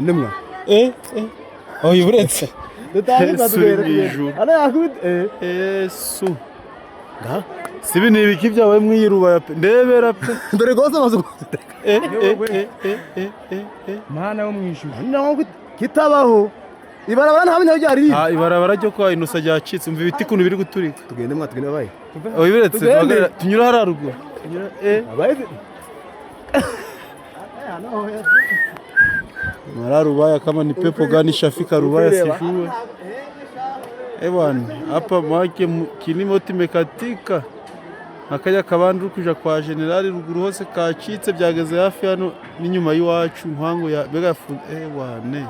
Nemwa. Eh eh, oya, uretse. Dutange. Yesu uri mu ijuru. Hano yakubita. Yesu, sibi ni ibiki byabaye mw'iyi Rubaya pe? Ndebera pe. Dore rwose amazu. Eh eh eh eh eh eh eh. Mana yo mu ijuru. Hano kitabaho. Ibarabara nta bintu byari riri. Ah, ibarabara ryo kwa Inosa ryacitse. Umva ibiti ukuntu biri guturika. Tugende mwa, tugende babaye. Oya, uretse. Tugende. Duhagarara, tunyura hariya ruguru. Tunyura eh. Abaye. Mara Rubaya kama ni pepo gani shafika Rubaya sijue. Eh bwana, hapa mwake kilimo timekatika. Akajya kabandi uri kuja kwa generali ruguru hose kacitse, byageze hafi hano n'inyuma y'iwacu nkwangu ya bega eh bwana.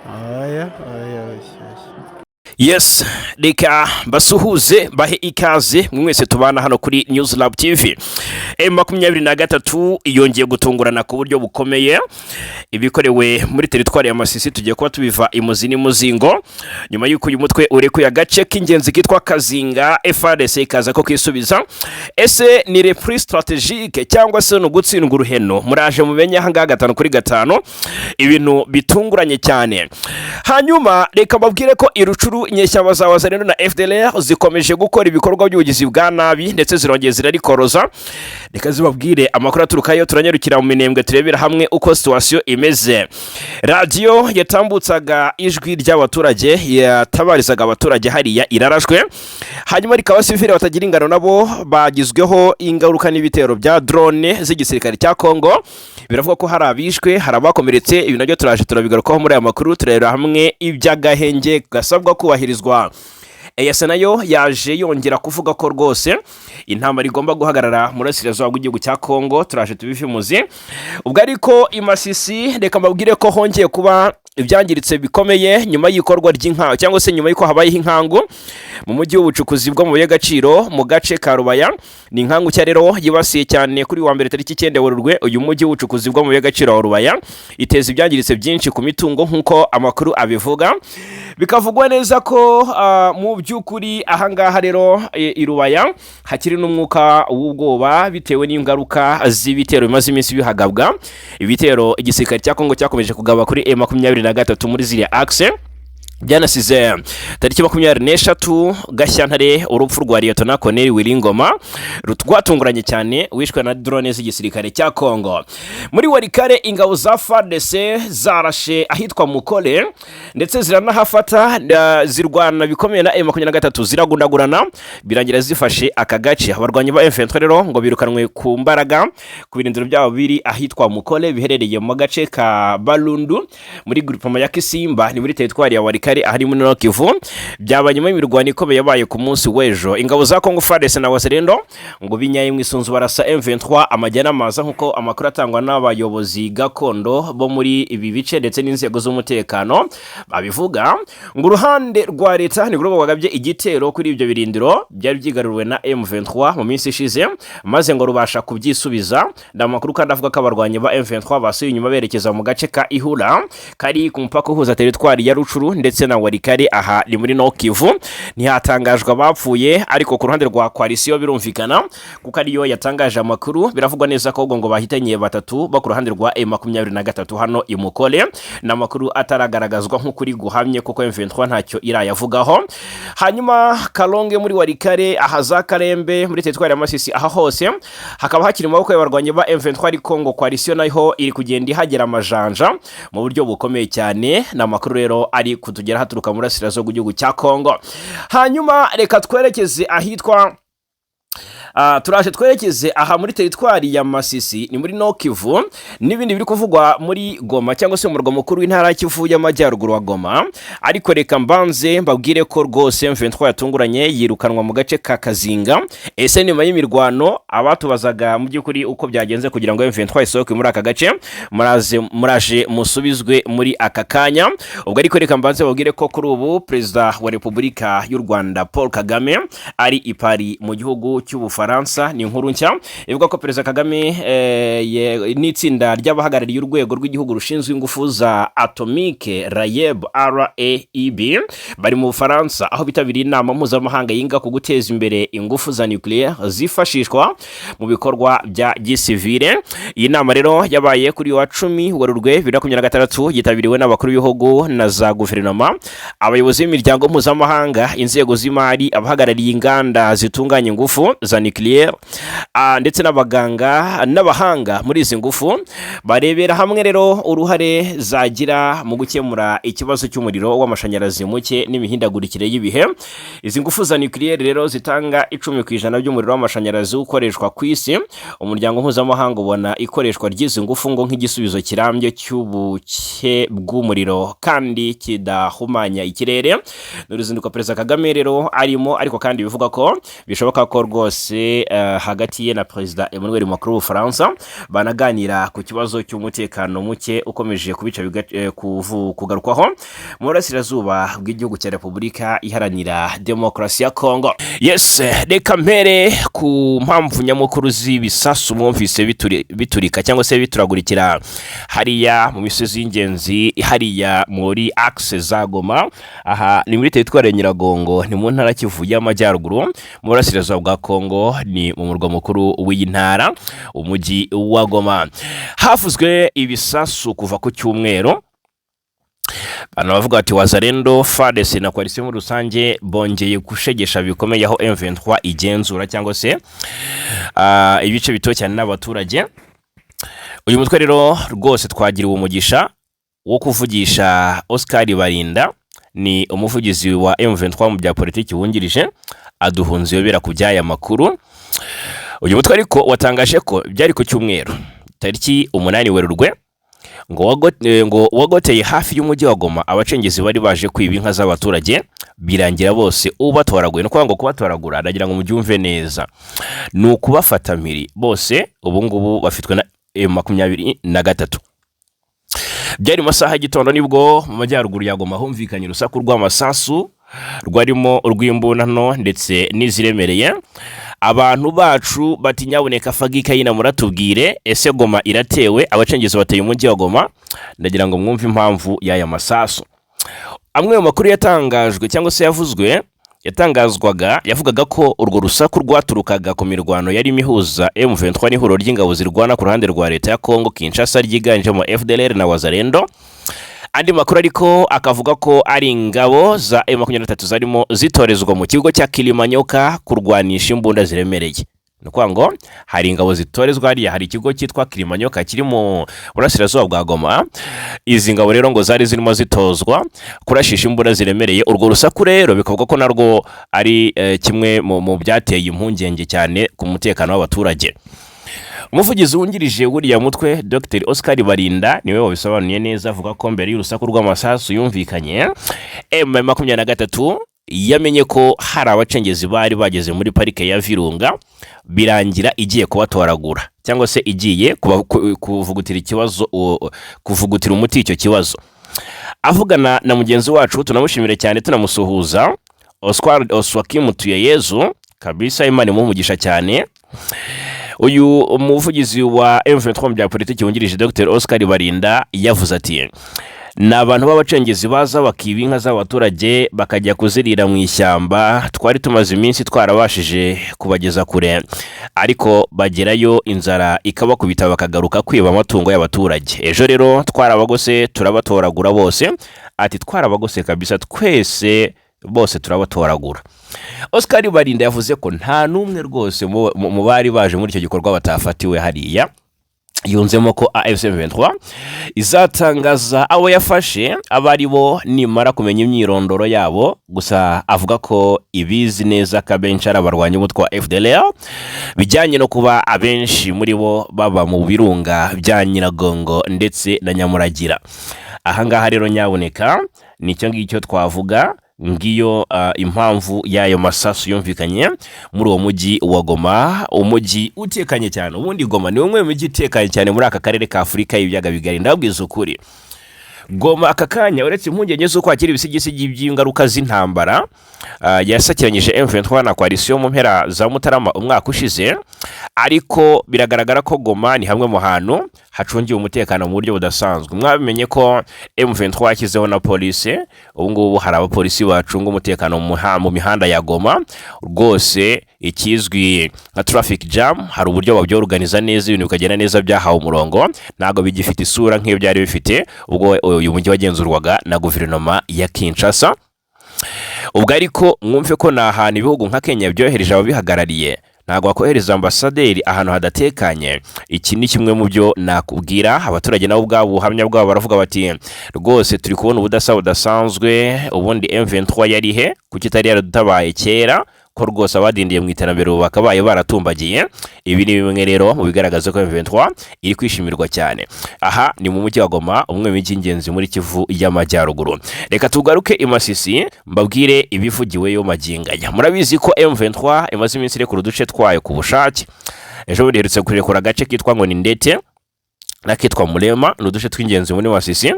Aya aya aya. Yes, reka basuhuze, bahe ikaze mwese tubana hano kuri News Lab TV. M23 yongeye gutungurana ku buryo bukomeye. Ibikorewe muri teritwari ya Masisi tugiye kuba tubiva imuzi n'imuzingo, nyuma y'uko uyu mutwe urekuye agace k'ingenzi kitwa Kazinga, FARDC ikaza ko kwisubiza. Ese ni repli stratégique cyangwa se ni ugutsindwa uruheno? Muraje mumenye aha ngaha 5 kuri 5, ibintu bitunguranye cyane. Hanyuma reka mbabwire ko i Rutshuru inyeshyamba za Wazalendo na FDLR zikomeje gukora ibikorwa by'ubugizi bwa nabi, ndetse zirongeye zirarikoroza. Reka zibabwire amakuru aturukayo. Turanyarukira mu Minembwe, turebera hamwe uko situation imeze. Radiyo yatambutsaga ijwi ry'abaturage, yatabarizaga abaturage hariya, irarashwe. Hanyuma rikaba abasivile batagira ingano nabo bagizweho ingaruka n'ibitero bya drone z'igisirikare cya Congo. Biravuga ko hari abishwe, hari abakomeretse. Ibi nabyo turaje turabigarukaho muri aya makuru, turebera hamwe iby'agahenge gasabwa kubahirizwa. EAC nayo yaje yongera kuvuga ko rwose intambara igomba guhagarara mu burasirazuba bw'igihugu cya Congo. Turaje tubivimuze. Ubwo ariko i Masisi, reka mbabwire ko hongeye kuba ibyangiritse bikomeye nyuma y'ikorwa ry'inkangu, cyangwa se nyuma y'uko habayeho inkangu mu mujyi w'ubucukuzi bw'amabuye y'agaciro mu gace ka Rubaya. Ni inkangu nshya rero yibasiye cyane kuri wa mbere tariki 9 Werurwe uyu mujyi w'ubucukuzi bw'amabuye y'agaciro wa Rubaya, iteza ibyangiritse byinshi ku mitungo nk'uko amakuru abivuga. Bikavugwa neza ko mu by'ukuri ahangaha rero i Rubaya hakiri n'umwuka w'ubwoba bitewe n'ingaruka z'ibitero bimaze iminsi bihagabwa, ibitero igisirikare cya Kongo cyakomeje kugaba kuri M23 muri ziriya axe. Byanasize tariki 23 Gashyantare urupfu rwa Liyetona Colonel Wiringoma rwatunguranye cyane, wishwe na drone z'igisirikare cya Congo. Muri Walikale ingabo za FARDC zarashe ahitwa Mukole ndetse ziranahafata, zirwana bikomeye na M23, ziragundagurana, birangira zifashe aka gace. Abarwanyi ba M23 rero ngo birukanwe ku mbaraga ku birindiro byabo biri ahitwa Mukole, biherereye mu gace ka Balundu muri groupement ya Kisimba, ni muri teritwari ya Walikale ahari muri Nord Kivu. Byaba nyuma y'imirwano ikomeye yabaye ku munsi w'ejo. Ingabo za Congo FARDC na Wazalendo ngo binyaye mu isunzu, barasa M23 amajya n'amaza, nk'uko amakuru atangwa n'abayobozi gakondo bo muri ibi bice ndetse n'inzego z'umutekano babivuga. Ngo uruhande rwa leta ni rwo rwagabye igitero kuri ibyo birindiro byari byigaruriwe na M23 mu minsi ishize, maze ngo rubasha kubyisubiza. Ni amakuru kandi avuga ko abarwanyi ba M23 basubiye inyuma berekeza mu gace ka Ihura kari ku mupaka uhuza teritwari ya Rutshuru ndetse na Walikale, aha ni muri Nord Kivu. Ntihatangajwe abapfuye, ariko ku ruhande rwa coalition birumvikana kuko ariyo yatangaje amakuru, biravugwa neza ko ngo bahitanye batatu bo ku ruhande rwa M23 hano i Mukole. Ni amakuru ataragaragazwa nk'ukuri guhamye kuko M23 ntacyo irayavugaho. Hanyuma Kalonge muri Walikale, aha za Karembe muri teritwari ya Masisi, aha hose hakaba hakiri mu maboko y'abarwanyi ba M23, ariko ngo coalition nayo iri kugenda ihagera amajanja mu buryo bukomeye cyane. Ni amakuru rero ari kutugera haturuka mu burasirazuba bw'igihugu cya Congo. Hanyuma reka twerekeze ahitwa turaje twerekeze aha muri teritwari ya Masisi, ni muri Nord Kivu, n'ibindi biri kuvugwa muri Goma cyangwa se umurwa mukuru w'intara ya Kivu y'Amajyaruguru wa Goma. Ariko reka mbanze mbabwire ko rwose M23 yatunguranye yirukanwa mu gace ka Kazinga. Ese nyuma y'imirwano, abatubazaga mu by'ukuri uko byagenze kugira ngo M23 isohoke muri aka gace, muraze muraje musubizwe muri aka kanya. Ubwo ariko reka mbanze babwire ko kuri ubu Perezida wa Repubulika y'u Rwanda Paul Kagame ari i Paris mu gihugu. cy'Ubufaransa. Ni inkuru nshya ivuga ko Perezida Kagame n'itsinda ry'abahagarariye urwego rw'igihugu rushinzwe ingufu za atomike RAEB, RAEB, bari mu Bufaransa aho bitabiriye inama mpuzamahanga yiga ku guteza imbere ingufu za nucléaire zifashishwa mu bikorwa bya gisivile. Iyi nama rero yabaye kuri wa 10 Werurwe 2026, yitabiriwe n'abakuru b'ibihugu na za guverinoma, abayobozi b'imiryango mpuzamahanga, inzego z'imari, abahagarariye inganda zitunganya ingufu za nucléaire, ndetse n'abaganga n'abahanga muri izi ngufu. Barebera hamwe rero uruhare zagira mu gukemura ikibazo cy'umuriro w'amashanyarazi muke n'imihindagurikire y'ibihe. Izi ngufu za nucléaire rero zitanga 10% by'umuriro w'amashanyarazi ukoreshwa ku isi. Umuryango mpuzamahanga ubona ikoreshwa ry'izi ngufu ngo nk'igisubizo kirambye cy'ubuke bw'umuriro kandi kidahumanya ikirere. Ni uruzinduko Perezida Kagame rero arimo, ariko kandi bivuga ko bishoboka ko rwose hagati ye na Perezida Emmanuel Macron w'Ubufaransa banaganira ku kibazo cy'umutekano muke ukomeje kubica kugarukwaho mu burasirazuba bw'igihugu cya Repubulika Iharanira Demokarasi ya Kongo. Yes, reka mpere ku mpamvu nyamukuru z'ibisasu mwumvise biturika cyangwa se bituragurikira hariya mu misozi y'ingenzi, hariya muri axe za Goma. Aha ni muri teritwari ya Nyiragongo, ni mu ntara Kivu y'Amajyaruguru, mu burasirazuba bwa Kongo, ni mu murwa mukuru w'iyi ntara, umujyi wa Goma. Havuzwe ibisasu kuva ku cyumweru. Abantu bavuga bati Wazalendo, FARDC na coalition muri rusange bongeye gushegesha bikomeye aho M23 igenzura cyangwa se ibice bito cyane n'abaturage. Uyu mutwe rero rwose twagiriwe umugisha wo kuvugisha Oscar Barinda, ni umuvugizi wa M23 mu bya politiki wungirije, aduhunze iyobera ku by'aya makuru. Uyu mutwe ariko watangaje ko byari ku cyumweru tariki 8 Werurwe, ngo wagoteye hafi y'umujyi wa Goma abacengezi bari baje kwiba inka z'abaturage, birangira bose ubatoraguye. Ni ukuvuga ngo kubatoragura, ndagira ngo mubyumve neza, ni ukubafata mpiri bose. Ubu ngubu bafitwe na M23. Byari mu masaha y'igitondo nibwo mu majyaruguru ya Goma humvikanye urusaku rw'amasasu rwarimo urw'imbunano ndetse n'iziremereye. Abantu bacu bati: "Nyabuneka Fagika yina, muratubwire, ese Goma iratewe? Abacengezi bateye umujyi wa Goma?" Ndagira ngo mwumve impamvu y'aya masasu. Amwe mu makuru yatangajwe cyangwa se yavuzwe, yatangazwaga, yavugaga ko urwo rusaku rwaturukaga ku mirwano yarimo ihuza M23 n'ihuriro ry'ingabo zirwana ku ruhande rwa leta ya Congo Kinshasa ryiganjemo FDLR na Wazalendo. Andi makuru ariko akavuga ko ari ingabo za M23 zarimo zitorezwa mu kigo cya Kilimanyoka kurwanisha imbunda ziremereye. Ni ukuvuga ngo hari ingabo zitorezwa hariya, hari ikigo cyitwa Kilimanyoka kiri mu burasirazuba bwa Goma. Izi ngabo rero ngo zari zirimo zitozwa kurashisha imbunda ziremereye. Urwo rusaku rero bikavuga ko narwo ari kimwe mu byateye impungenge cyane ku mutekano w'abaturage. Umuvugizi wungirije w'uriya mutwe, Dr Oscar Barinda, niwe wabisobanuye neza, avuga ko mbere y'urusaku rw'amasasu yumvikanye, M23 yamenye ko hari abacengezi bari bageze muri parike ya Virunga, birangira igiye kubatoragura cyangwa se igiye kuvugutira ikibazo, kuvugutira umuti icyo kibazo. Avugana na mugenzi wacu, tunamushimire cyane, tunamusuhuza, Oscar Oswakim Tuyeyezu, kabisa Imana imuhe umugisha cyane. Uyu muvugizi wa M23 mu bya politiki wungirije, Dr Oscar Barinda, yavuze ati: "Ni abantu b'abacengezi baza bakiba inka z'abaturage bakajya kuzirira mu ishyamba. Twari tumaze iminsi twarabashije kubageza kure, ariko bagerayo inzara ikabakubita bakagaruka kwiba amatungo y'abaturage. Ejo rero twarabagose, turabatoragura bose." Ati: "Twarabagose kabisa twese, bose turabatoragura." Oscar Barinda yavuze ko nta n'umwe rwose mu bari baje muri icyo gikorwa batafatiwe hariya. Yunzemo ko AFC 23 izatangaza abo yafashe abo ari bo nimara kumenya imyirondoro yabo. Gusa avuga ko ibizi neza ko abenshi ari abarwanya umutwe wa FDLR, bijyanye no kuba abenshi muri bo baba mu birunga bya Nyiragongo ndetse na Nyamuragira. Ahangaha rero nyaboneka nicyo ngicyo twavuga. Ngiyo impamvu y'ayo masasu yumvikanye muri uwo mujyi wa Goma, umujyi utekanye cyane. Ubundi Goma ni umwe mu mijyi itekanye cyane muri aka karere ka Afurika y'ibiyaga bigari, ndababwiza ukuri. Goma aka kanya, uretse impungenge z'uko hakiri ibisigisigi by'ingaruka z'intambara yasakiranyije M23 na coalition mu mpera za Mutarama umwaka ushize, ariko biragaragara ko Goma ni hamwe mu hantu hacungiwe umutekano mu buryo budasanzwe. Mwabimenye ko M23 yashyizeho na polisi. Ubu ngubu hari abapolisi bacunga umutekano mu mihanda ya Goma rwose, ikizwi nka traffic jam. Hari uburyo babyoruganiza neza, ibintu bikagenda neza, byahawe umurongo. Ntabwo bigifite isura nk'iyo byari bifite ubwo uyu mujyi wagenzurwaga na guverinoma ya Kinshasa. Ubwo ariko mwumve ko ni ahantu ibihugu nka Kenya byohereje ababihagarariye. Ntabwo wakohereza ambasaderi ahantu hadatekanye. Iki ni kimwe mu byo nakubwira. Abaturage nabo ubwabo, ubuhamya bwabo, baravuga bati: "Rwose turi kubona ubudasa budasanzwe. Ubundi M23 yari he? Kuki itari yaradutabaye kera, ko rwose abadindiye mu iterambere ubu bakabaye baratumbagiye?" Ibi ni bimwe rero mu bigaragaza ko M23 iri kwishimirwa cyane. Aha ni mu mujyi wa Goma, umwe mu mijyi y'ingenzi muri Kivu y'Amajyaruguru. Reka tugaruke i Masisi, mbabwire ibivugiweyo magingo aya. Murabizi ko M23 imaze iminsi irekura uduce twayo ku bushake. Ejo bundi iherutse kurekura agace kitwa ngo ni Ndete n'akitwa Murema, ni uduce tw'ingenzi muri Masisi.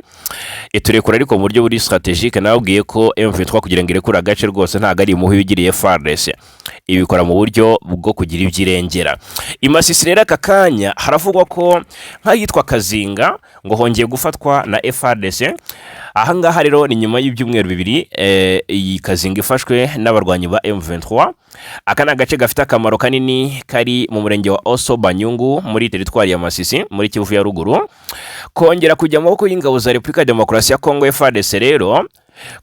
Iturekura ariko mu buryo buri stratégique. Nababwiye ko M23 kugira ngo irekure agace rwose ntabwo ari imuha ibigiriye FARDC, ibikora mu buryo bwo kugira ibyo irengera. I Masisi rero aka kanya haravugwa ko nk'ahitwa Kazinga ngo hongeye gufatwa na FARDC. Ahangaha rero ni nyuma y'ibyumweru 2 iyi Kazinga ifashwe n'abarwanyi ba M23. Aka ni agace gafite akamaro kanini, kari mu murenge wa Oso Banyungu muri teritwari ya Masisi, muri Kivu ya Ruguru. Kongera kujya mu maboko y'ingabo za Repubulika ya Demokarasi ya Kongo, FARDC, rero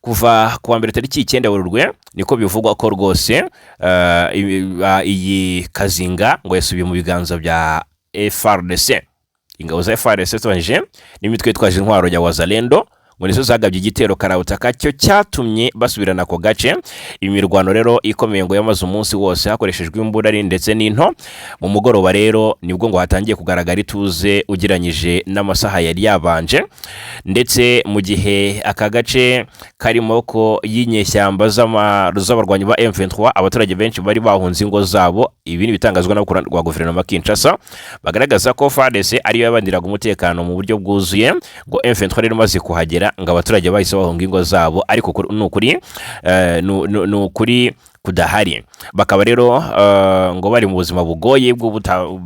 kuva ku wa mbere tariki 9 Werurwe, niko bivugwa ko rwose iyi Kazinga ngo yasubiye mu biganza bya FARDC. Ingabo za FARDC zifatanyije n'imitwe yitwaje intwaro ya Wazalendo ngo nizo zagabye igitero karabutaka cyo cyatumye basubirana ako gace. Imirwano rero ikomeye ngo yamaze umunsi wose, hakoreshejwe imbunda ndetse n'into. Mu mugoroba rero nibwo ngo hatangiye kugaragara ituze ugereranyije n'amasaha yari yabanje. Ndetse mu gihe aka gace kari mu maboko y'inyeshyamba z'abarwanyi ba M23, abaturage benshi bari bahunze ingo zabo. Ibi ni ibitangazwa n'abakuru rwa guverinoma Kinshasa, bagaragaza ko FARDC ariyo yabandiraga umutekano mu buryo bwuzuye. Ngo M23 rero imaze kuhagera, ngo abaturage bahise bahunga ingo zabo, ariko ni ukuri kudahari. Bakaba rero ngo bari mu buzima bugoye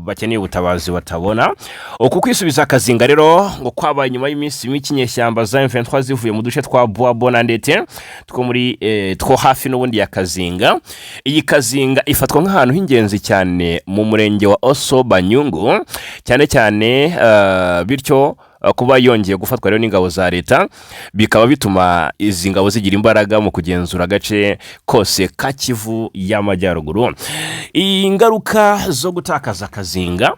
bakeneye ubutabazi batabona. Uku kwisubiza Akazinga rero ngo kwabaye nyuma y'iminsi mike inyeshyamba za M23 zivuye mu duce twa Bwabo na Ndete two muri two hafi n'ubundi ya Kazinga. Iyi Kazinga ifatwa nk'ahantu h'ingenzi cyane mu murenge wa Oso Banyungu cyane cyane, bityo kuba yongeye gufatwa rero n'ingabo za leta bikaba bituma izi ngabo zigira imbaraga mu kugenzura agace kose ka Kivu y'Amajyaruguru. Iyi ngaruka zo gutakaza Kazinga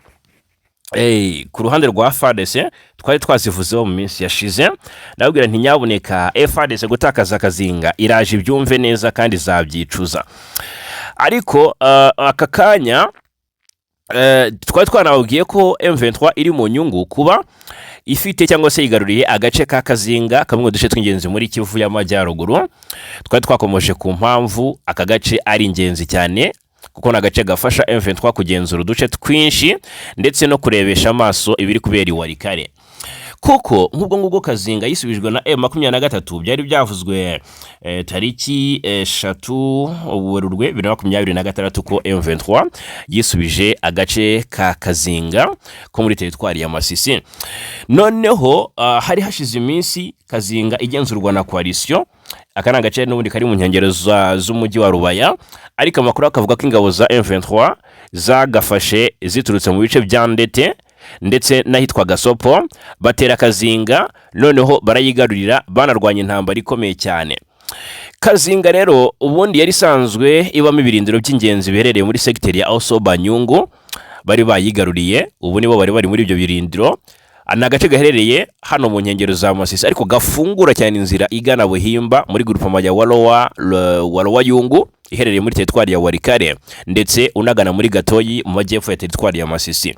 ku ruhande rwa FARDC twari twazivuzeho mu minsi yashize. Ndababwira nti: "Nyabuneka, FARDC gutakaza Kazinga iraje ibyumve neza kandi izabyicuza." Ariko aka kanya twari twanababwiye ko M23 iri mu nyungu kuba ifite cyangwa se yigaruriye agace ka Kazinga, kamwe mu duce tw'ingenzi muri Kivu y'Amajyaruguru. Twari twakomoje ku mpamvu aka gace ari ingenzi cyane, kuko ni agace gafasha M23 kugenzura uduce twinshi ndetse no kurebesha amaso ibiri kubera i Walikale, kuko nk'ubwo ngubwo Kazinga yisubijwe na M23, byari byavuzwe tariki 3 Werurwe 2026 ko M23 yisubije agace ka Kazinga ko muri teritwari ya Masisi. Noneho hari hashize iminsi Kazinga igenzurwa na coalition. Aka ni agace n'ubundi kari mu nkengero z'umujyi wa Rubaya, ariko amakuru akavuga ko ingabo za M23 zagafashe ziturutse mu bice bya Ndete ndetse n'ahitwa Gasopo, batera Kazinga, noneho barayigarurira, banarwanya intambara ikomeye cyane. Kazinga rero ubundi yari isanzwe ibamo ibirindiro by'ingenzi biherereye muri segiteri ya Oso Banyungu. Bari bayigaruriye, ubu nibo bari bari muri ibyo birindiro. Ni agace gaherereye hano mu nkengero za Masisi, ariko gafungura cyane inzira igana Buhimba muri grupama ya Walowa Yungu. Iherereye muri teritwari ya Walikale ndetse unagana muri Gatoyi mu majyepfo ya teritwari ya Masisi.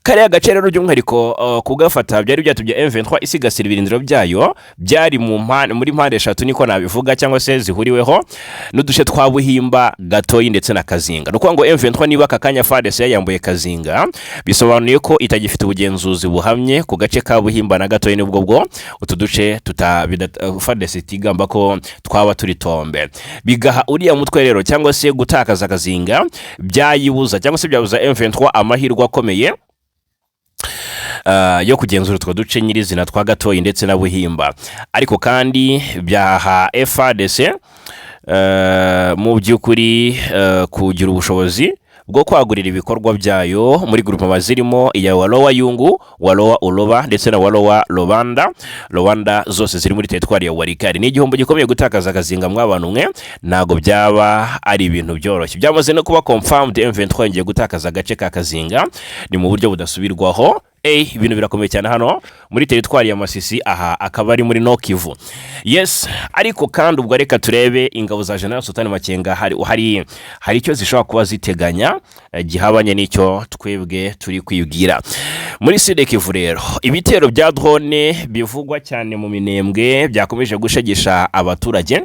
Kariya gace rero by'umwihariko kugafata byari byatumye M23 isigasira ibirindiro byayo byari muri mpande eshatu, niko nabivuga, cyangwa se zihuriweho n'uduce twa Buhimba, Gatoyi ndetse na Kazinga. Ni ukuvuga ngo M23 niba aka kanya FARDC yayambuye Kazinga, bisobanuye ko itagifite ubugenzuzi buhamye ku gace ka Buhimba na Gatoyi, nibwo bwo utu duce FARDC itigamba ko twaba turi tombe. Bigaha uriya mutwe rero, cyangwa se gutakaza Kazinga byayibuza cyangwa se byabuza M23 amahirwe akomeye yo kugenzura utwo duce nyirizina twa Gatoyi ndetse na Buhimba. Ariko kandi byaha FARDC mu by'ukuri kugira ubushobozi bwo kwagurira ibikorwa byayo muri groupement zirimo iya Walowa Yungu, Walowa Uloba ndetse na Walowa Lobanda Lobanda, zose ziri muri teritwari ya Walikale. Ni igihombo gikomeye gutakaza Kazinga mw'abantu mwe, ntabwo byaba ari ibintu byoroshye. Byamaze no kuba confirmed, M23 yongeye gutakaza agace ka Kazinga, ni mu buryo budasubirwaho. Ibintu birakomeye cyane hano muri teritwari ya Masisi, aha akaba ari muri Nord Kivu. Yes, ariko kandi ubwo reka turebe ingabo za General Sultan Makenga, hari icyo zishobora kuba ziteganya gihabanye n'icyo twebwe turi kwibwira. Muri Sud Kivu rero, ibitero bya drone bivugwa cyane mu Minembwe byakomeje gushegesha abaturage,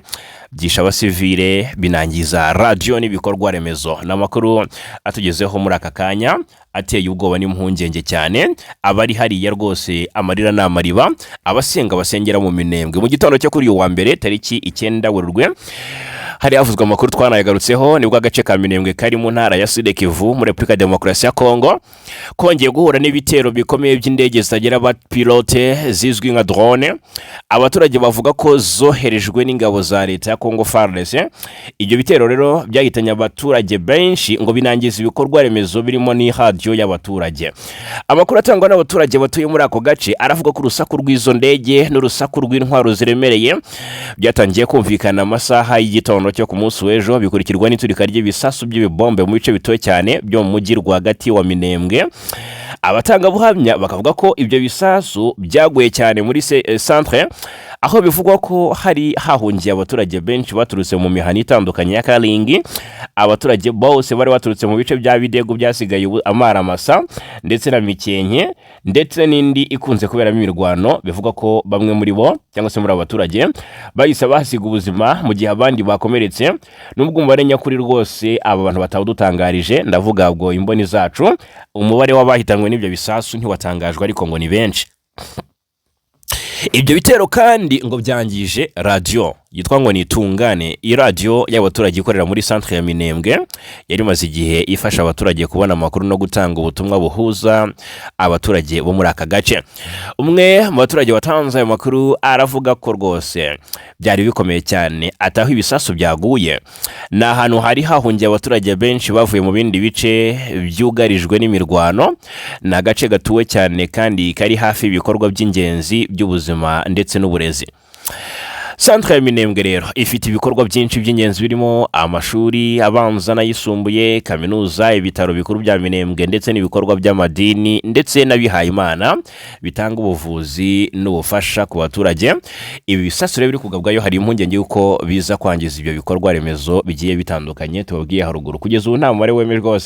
byisha abasivile, binangiza radiyo n'ibikorwa remezo. Ni amakuru atugezeho muri aka kanya ateye ubwoba n'impungenge cyane. Abari hariya rwose amarira ni amariba, abasenga basengera mu Minembwe. Mu gitondo cyo kuri uyu wa mbere tariki 9 Werurwe hari havuzwe amakuru twanayagarutseho, nibwo agace ka Minembwe kari mu ntara ya Sud Kivu muri Repubulika ya Demokarasi ya Kongo kongeye guhura n'ibitero bikomeye by'indege zitagira abapilote zizwi nka drone. Abaturage bavuga ko zoherejwe n'ingabo za leta ya Kongo FARDC. Ibyo bitero rero byahitanye abaturage benshi, ngo binangiza ibikorwa remezo birimo n'iradiyo y'abaturage. Amakuru atangwa n'abaturage batuye muri ako gace aravuga ko urusaku rw'izo ndege n'urusaku rw'intwaro ziremereye byatangiye kumvikana amasaha y'igitondo cyo ku munsi w'ejo, bikurikirwa n'iturika ry'ibisasu by'ibibombe mu bice bituwe cyane byo mu mujyi rwagati wa Minembwe. Abatangabuhamya bakavuga ko ibyo bisasu byaguye cyane muri centre, aho bivugwa ko hari hahungiye abaturage benshi baturutse mu mihana itandukanye ya Karingi. Abaturage bose bari baturutse mu bice bya Bidego byasigaye ubu amaramasa, ndetse na Mikenke, ndetse n'indi ikunze kuberamo imirwano. Bivugwa ko bamwe muri bo, cyangwa se muri abo baturage, bahise bahasiga ubuzima mu gihe abandi bakomeretse, nubwo umubare nyakuri rwose aba bantu batawudutangarije. Ndavuga ubwo imboni zacu, umubare w'abahitanwe n'ibyo bisasu ntiwatangajwe, ariko ngo ni benshi. Ibyo bitero kandi ngo byangije radiyo yitwa ngo nitungane. Iyi radiyo y'abaturage ikorera muri centre ya Minembwe yari imaze igihe ifasha abaturage kubona amakuru no gutanga ubutumwa buhuza abaturage bo muri aka gace. Umwe mu baturage watanze ayo makuru aravuga ko rwose byari bikomeye cyane, ataho ibisasu byaguye ni ahantu hari hahungiye abaturage benshi bavuye mu bindi bice byugarijwe n'imirwano. Ni agace gatuwe cyane kandi kari hafi y'ibikorwa by'ingenzi by'ubuzima ndetse n'uburezi. Centre ya Minembwe rero ifite ibikorwa byinshi by'ingenzi birimo amashuri abanza n'ayisumbuye, kaminuza, ibitaro bikuru bya Minembwe, ndetse n'ibikorwa by'amadini ndetse n'abihayimana bitanga ubuvuzi n'ubufasha ku baturage. Ibi bisasu rero biri kugabwayo, hari impungenge y'uko biza kwangiza ibyo bikorwa remezo bigiye bitandukanye tubabwiye haruguru. Kugeza ubu nta mubare wemejwe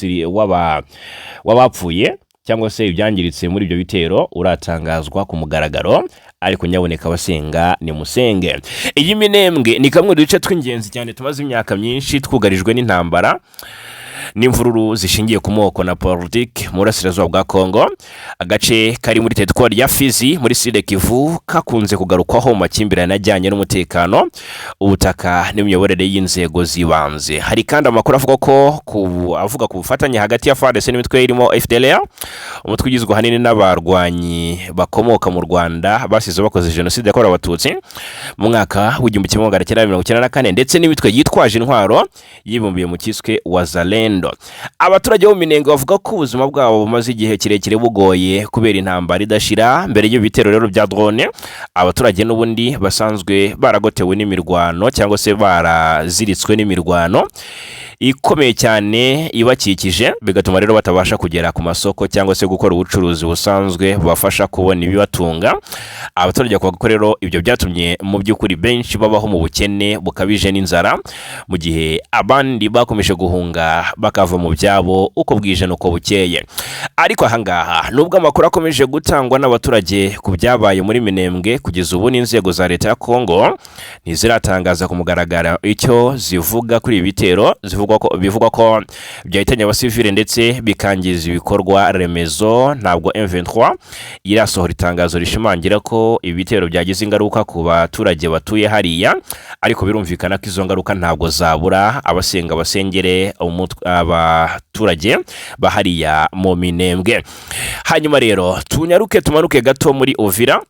w'abapfuye cyangwa se ibyangiritse muri ibyo bitero uratangazwa ku mugaragaro, ariko nyaboneka abasenga nimusenge. Iyi Minembwe ni kamwe mu duce tw'ingenzi cyane tumaze imyaka myinshi twugarijwe n'intambara n'imvururu zishingiye ku moko na politiki mu burasirazuba bwa Kongo. Agace kari muri teritwari ya Fizi muri Sud Kivu kakunze kugarukwaho mu makimbirane ajyanye n'umutekano, ubutaka n'imiyoborere y'inzego z'ibanze. Hari kandi amakuru avuga ko avuga ku bufatanye hagati ya FARDC n'imitwe irimo FDLR, umutwe ugizwe ahanini n'abarwanyi bakomoka mu Rwanda basize bakoze jenoside yakorewe Abatutsi mu mwaka w'1994, ndetse n'imitwe yitwaje intwaro yibumbiye mu kiswe Wazalendo. Wazalendo. Abaturage bo mu Minembwe bavuga ko ubuzima bwabo bumaze igihe kirekire bugoye kubera intambara idashira. Mbere y'ibitero rero bya drone, abaturage n'ubundi basanzwe baragotewe n'imirwano cyangwa se baraziritswe n'imirwano ikomeye cyane ibakikije, bigatuma rero batabasha kugera ku masoko cyangwa se gukora ubucuruzi busanzwe bubafasha kubona ibibatunga. Abaturage bavuga ko rero ibyo byatumye mu by'ukuri benshi babaho mu bukene bukabije n'inzara, mu gihe abandi bakomeje guhunga bakava mu byabo uko bwije n'uko bukeye. Ariko ahangaha, nubwo amakuru akomeje gutangwa n'abaturage ku byabaye muri Minembwe, kugeza ubu n'inzego za leta ya Kongo ntiziratangaza ku mugaragaro icyo zivuga kuri ibi bitero zivugwa ko bivugwa ko byahitanye abasivile ndetse bikangiza ibikorwa remezo. Ntabwo M23 irasohora itangazo rishimangira ko ibi bitero byagize ingaruka ku baturage batuye hariya, ariko birumvikana ko izo ngaruka ntabwo zabura. Abasenga basengere abaturage bahariya mu Minembwe. Hanyuma rero tunyaruke tumanuke gato muri Uvira.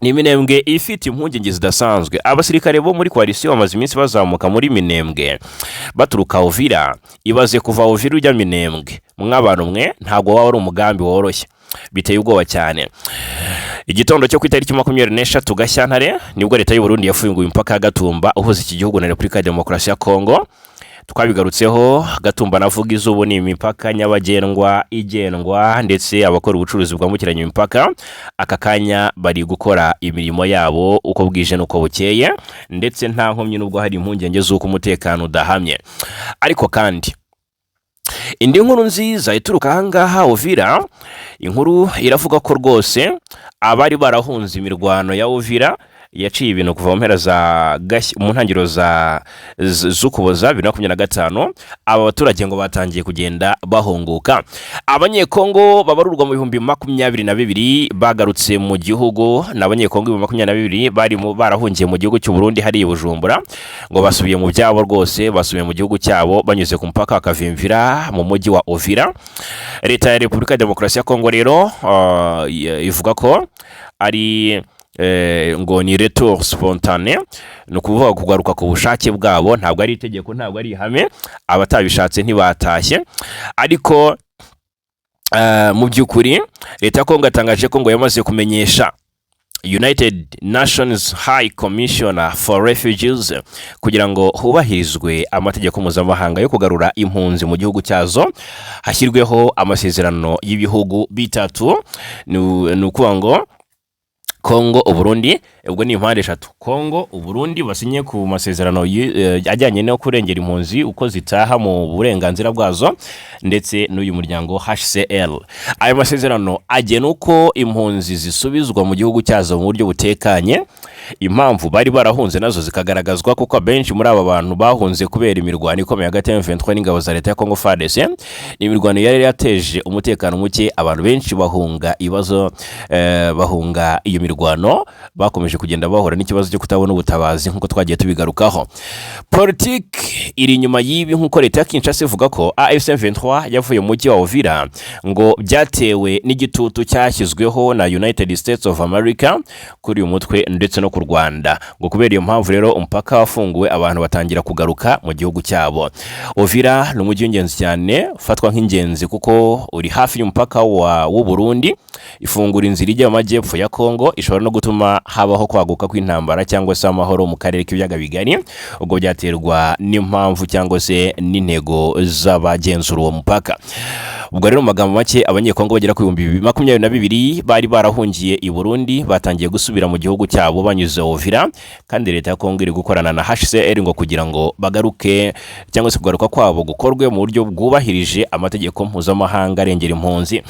Ni Minembwe ifite impungenge zidasanzwe. Abasirikare bo muri coalition bamaze iminsi bazamuka muri Minembwe baturuka Uvira. Ibaze kuva Uvira ujya Minembwe, mw'abantu mwe, ntabwo waba ari umugambi woroshye, biteye ubwoba cyane. Igitondo cyo ku itariki 23 Gashyantare nibwo leta y'u Burundi yafunguye umupaka wa Gatumba uhuza iki gihugu na Repubulika ya Demokarasi ya Kongo. Twabigarutseho, Gatumba navuga izubu ni imipaka nyabagendwa igendwa, ndetse abakora ubucuruzi bwambukiranya imipaka aka kanya bari gukora imirimo yabo uko bwije n'uko bukeye, ndetse nta nkomyi, nubwo hari impungenge z'uko umutekano udahamye. Ariko kandi indi nkuru nziza ituruka ahangaha Uvira, inkuru iravuga ko rwose abari barahunze imirwano ya Uvira yaciye ibintu kuva mu mpera za mu ntangiriro za z'Ukuboza 2025, aba baturage ngo batangiye kugenda bahunguka. Abanyekongo babarurwa mu 22,000 bagarutse mu gihugu. Ni Abanyekongo 22,000 bari barahungiye mu gihugu cy'u Burundi hariya i Bujumbura, ngo basubiye mu byabo rwose, basubiye mu gihugu cyabo banyuze ku mupaka wa Kavimvira mu mujyi wa Uvira. Leta ya Repubulika ya Demokarasi ya Kongo rero ivuga ko ari ngo ni retour spontané, ni ukuvuga kugaruka ku bushake bwabo, ntabwo ari itegeko, ntabwo ari ihame, abatabishatse ntibatashye. Ariko mu by'ukuri leta ya Kongo yatangaje ko ngo yamaze kumenyesha United Nations High Commissioner for Refugees kugira ngo hubahirizwe amategeko mpuzamahanga yo kugarura impunzi mu gihugu cyazo, hashyirweho amasezerano y'ibihugu bitatu. Ni ukuvuga ngo Kongo, Uburundi, ubwo ni impande eshatu, Kongo, Uburundi, basinye ku masezerano ajyanye no kurengera impunzi uko zitaha mu burenganzira bwazo, ndetse n'uyu muryango HCR. Ayo masezerano agena uko impunzi zisubizwa mu gihugu cyazo mu buryo butekanye, impamvu bari barahunze nazo zikagaragazwa, kuko abenshi muri aba bantu bahunze kubera imirwano ikomeye hagati ya M23 n'ingabo za leta ya Congo FARDC. Ni imirwano yari yateje umutekano muke, abantu benshi bahunga ibibazo, bahunga iyo mirwano, bakomeje kugenda bahura n'ikibazo cyo kutabona ubutabazi nk'uko twagiye tubigarukaho. Politiki iri inyuma y'ibi, nk'uko leta ya Kinshasa ivuga ko AFC M23 yavuye mu mujyi wa Uvira, ngo byatewe n'igitutu cyashyizweho na United States of America kuri uyu mutwe ndetse no ku Rwanda. Ngo kubera iyo mpamvu rero umupaka wafunguwe, abantu batangira kugaruka mu gihugu cyabo. Uvira ni umujyi w'ingenzi cyane, ufatwa nk'ingenzi kuko uri hafi y'umupaka w'u Burundi, ifungura inzira ijya mu majyepfo ya Kongo, ishobora no gutuma habaho kwaguka kw'intambara cyangwa se amahoro mu karere k'ibiyaga bigari. Ubwo byaterwa n'impamvu cyangwa se n'intego z'abagenzura uwo mupaka. Ubwo rero mu magambo make, Abanyekongo bagera ku 22,000 bari barahungiye i Burundi batangiye gusubira mu gihugu cyabo banyuze Uvira, kandi leta ya Kongo iri gukorana na HCR ngo kugira ngo bagaruke cyangwa se kugaruka kwabo gukorwe mu buryo bwubahirije amategeko mpuzamahanga arengera impunzi.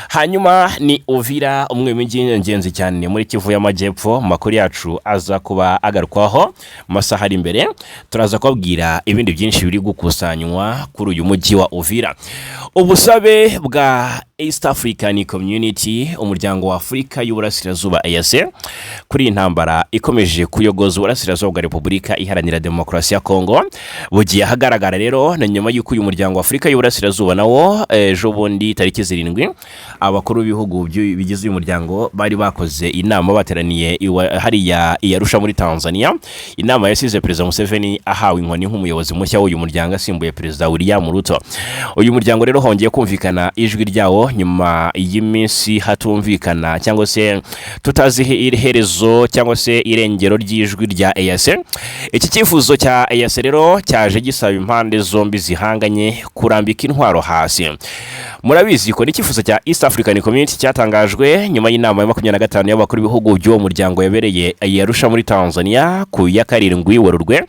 Hanyuma ni Uvira, umwe mu mijyi y'ingenzi cyane muri Kivu y'Amajyepfo. Mu makuru yacu aza kuba agarukwaho mu masaha ari imbere, turaza kubabwira ibindi byinshi biri gukusanywa kuri uyu mujyi wa Uvira. Ubusabe bwa East African Community, umuryango wa Afurika y'Uburasirazuba, EAC, kuri iyi ntambara ikomeje kuyogoza uburasirazuba bwa Repubulika Iharanira Demokarasi ya Kongo bugiye ahagaragara. Rero na nyuma y'uko uyu muryango wa Afurika y'Uburasirazuba nawo ejo bundi tariki 7 abakuru b'ibihugu bigize uyu muryango bari bakoze inama, bateraniye hariya i Arusha muri Tanzania, inama yasize Perezida Museveni ahawe inkoni nk'umuyobozi mushya w'uyu muryango, asimbuye Perezida William Ruto. Uyu muryango rero hongeye kumvikana ijwi ryawo nyuma y'iminsi hatumvikana cyangwa se tutazi iherezo cyangwa se irengero ry'ijwi rya EAC. Iki cyifuzo cya EAC rero cyaje gisaba impande zombi zihanganye kurambika intwaro hasi. Murabizi ko n'icyifuzo cya East African Community cyatangajwe nyuma y'inama ya 25 y'abakuru b'ibihugu by'uwo muryango yabereye i Arusha muri Tanzania ku ya 7 Werurwe.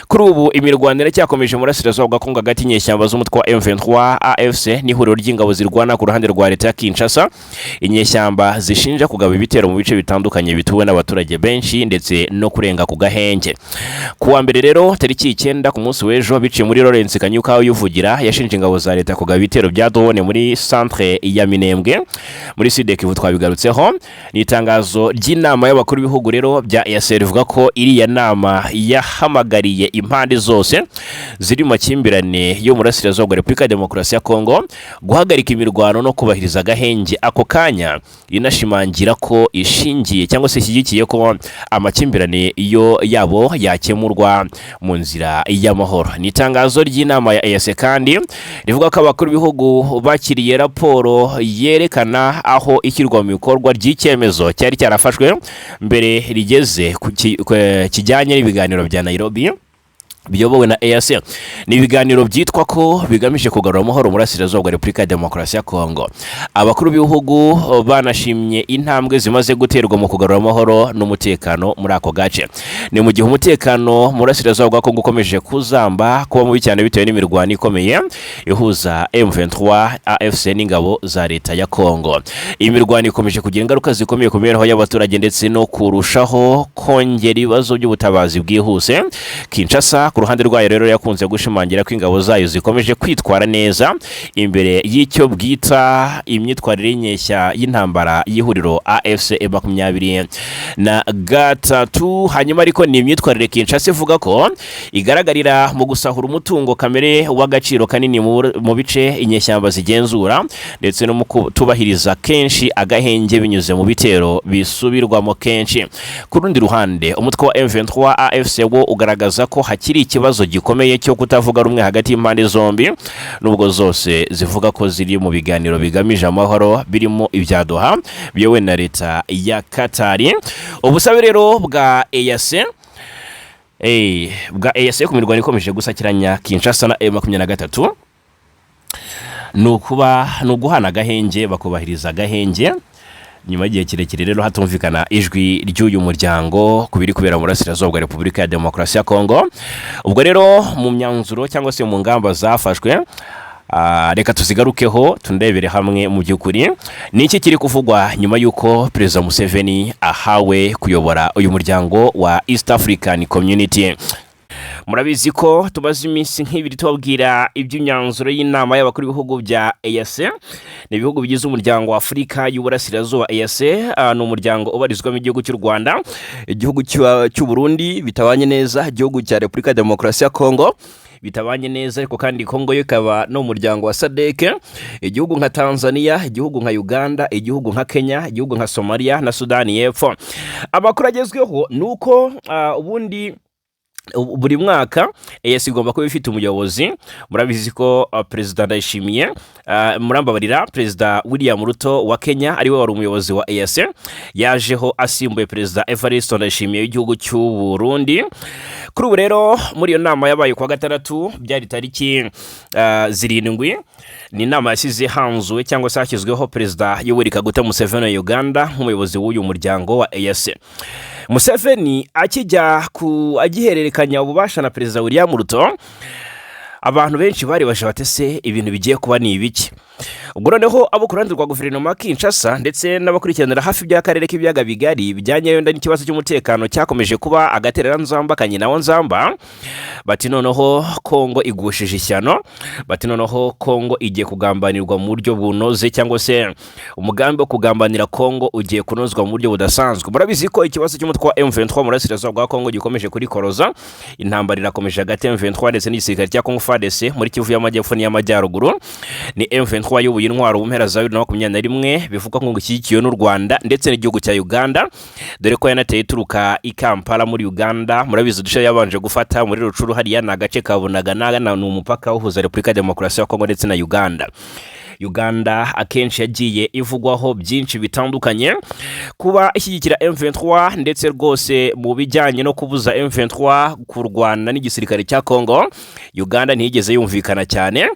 Kuri ubu imirwano iracyakomeje mu burasirazuba bwa Kongo hagati y'inyeshyamba z'umutwe wa M23 AFC n'ihuriro ry'ingabo zirwana ku ruhande rwa leta ya Kinshasa. Inyeshyamba zishinja kugaba ibitero mu bice bitandukanye bituwe n'abaturage benshi ndetse no kurenga ku gahenge. Ku wa mbere rero tariki 9, ku munsi w'ejo, biciye muri Lawrence Kanyuka uyuvugira, yashinje ingabo za leta kugaba ibitero bya drone muri centre ya Minembwe muri Sud Kivu. Twabigarutseho. Ni itangazo ry'inama y'abakuru b'ibihugu rero bya EAC rivuga ko iriya nama yahamagariye impande zose ziri mu makimbirane yo mu burasirazuba bwa Repubulika ya Demokarasi ya Kongo guhagarika imirwano no kubahiriza agahenge ako kanya, inashimangira ko ishingiye cyangwa se ishyigikiye ko amakimbirane yo yabo yakemurwa mu nzira y'amahoro. Ni itangazo ry'inama ya EAC kandi rivuga ko abakuru b'ibihugu bakiriye raporo yerekana aho ishyirwa mu bikorwa ry'icyemezo cyari cyarafashwe mbere rigeze ku kijyanye n'ibiganiro bya Nairobi biyobowe na EAC. Ni ibiganiro byitwa ko bigamije kugarura amahoro mu burasirazuba bwa Repubulika ya Demokarasi ya Kongo. Abakuru b'ibihugu banashimye intambwe zimaze guterwa mu kugarura amahoro n'umutekano muri ako gace. Ni mu gihe umutekano mu burasirazuba bwa Kongo ukomeje kuzamba, kuba mubi cyane bitewe n'imirwano ikomeye ihuza M23 AFC n'ingabo za leta ya Kongo. Iyi mirwano ikomeje kugira ingaruka zikomeye ku mibereho y'abaturage ndetse no kurushaho kongera ibibazo by'ubutabazi bwihuse. Kinshasa ku ruhande rwayo rero yakunze gushimangira ko ingabo zayo zikomeje kwitwara neza imbere y'icyo bwita imyitwarire y'inyeshya y'intambara y'ihuriro AFC M23. Hanyuma ariko ni imyitwarire Kinshasa ivuga ko igaragarira mu gusahura umutungo kamere w'agaciro kanini mu bice inyeshyamba zigenzura ndetse no mu kutubahiriza kenshi agahenge binyuze mu bitero bisubirwamo kenshi. Ku rundi ruhande, umutwe wa M23 AFC wo ugaragaza ko hakiri ikibazo gikomeye cyo kutavuga rumwe hagati y'impande zombi, nubwo zose zivuga ko ziri mu biganiro bigamije amahoro birimo ibya Doha biyobowe na leta ya Katari. Ubusabe rero bwa EAC ku mirwano ikomeje gusakiranya Kinshasa na M23 ni ukuba ni uguhana agahenge, bakubahiriza agahenge. Nyuma y'igihe kirekire rero hatumvikana ijwi ry'uyu muryango ku biri kubera mu burasirazuba bwa Repubulika ya Demokarasi ya Kongo. Ubwo rero mu myanzuro cyangwa se mu ngamba zafashwe, reka tuzigarukeho, tunrebere hamwe mu by'ukuri ni iki kiri kuvugwa nyuma y'uko Perezida Museveni ahawe kuyobora uyu muryango wa East African Community. Murabizi ko tumaze iminsi nk'ibiri tubabwira iby'imyanzuro y'inama y'abakuru b'ibihugu bya EAC. Ni ibihugu bigize umuryango wa Afurika y'Uburasirazuba, EAC. Ni umuryango ubarizwamo igihugu cy'u Rwanda, igihugu cy'u Burundi bitabanye neza, igihugu cya Repubulika ya Demokarasi ya Kongo bitabanye neza, ariko kandi Kongo yo ikaba no mu muryango wa SADC, igihugu nka Tanzania, igihugu nka Uganda, igihugu nka Kenya, igihugu nka Somalia na Sudani y'Epfo. Amakuru agezweho ni uko ubundi buri mwaka EAC igomba kuba ifite umuyobozi. Murabizi ko Perezida Ndayishimiye, murambabarira, Perezida William Ruto wa Kenya ariwe wari umuyobozi wa EAC, yajeho asimbuye Perezida Evariste Ndayishimiye w'igihugu cy'u Burundi. Kuri ubu rero muri iyo nama yabaye kuwa gatandatu, byari tariki 7, ni inama yasize hanzuwe cyangwa se hashyizweho Perezida Yoweri Kaguta Museveni wa Uganda nk'umuyobozi w'uyu muryango wa EAC. Museveni akijya ku agihererekanya ububasha na Perezida William Ruto, abantu benshi bari baje bati: "Se ibintu bigiye kuba ni ibiki?" Ubwo noneho abo ku ruhande rwa guverinoma ya Kinshasa ndetse n'abakurikiranira hafi by'akarere k'ibiyaga bigari bijyanye wenda n'ikibazo cy'umutekano cyakomeje kuba agatereranzamba kanyina wa nzamba, bati noneho Kongo igushije ishyano, bati noneho Kongo igiye kugambanirwa mu buryo bunoze, cyangwa se umugambi wo kugambanira Kongo ugiye kunozwa mu buryo budasanzwe. Murabizi ko ikibazo cy'umutwe wa M23 mu burasirazuba bwa Kongo gikomeje kurikoroza. Intambara irakomeje hagati ya M23 ndetse n'igisirikare cya Kongo FARDC muri Kivu y'Amajyepfo n'iy'Amajyaruguru. Ni M23 yubuye intwaro mu mpera za 2021, bivugwa ko ngo ishyigikiwe n'u Rwanda ndetse n'igihugu cya Uganda, dore ko yanateye ituruka i Kampala muri Uganda. Murabizi uduce yabanje gufata muri Rutshuru, hariya ni agace ka Bunagana, ni umupaka uhuza Repubulika ya Demokarasi ya Kongo ndetse na Uganda. Uganda akenshi yagiye ivugwaho byinshi bitandukanye, kuba ishyigikira M23 ndetse rwose mu bijyanye no kubuza M23 kurwana n'igisirikare cya Congo. Uganda ntiyigeze yumvikana cyane,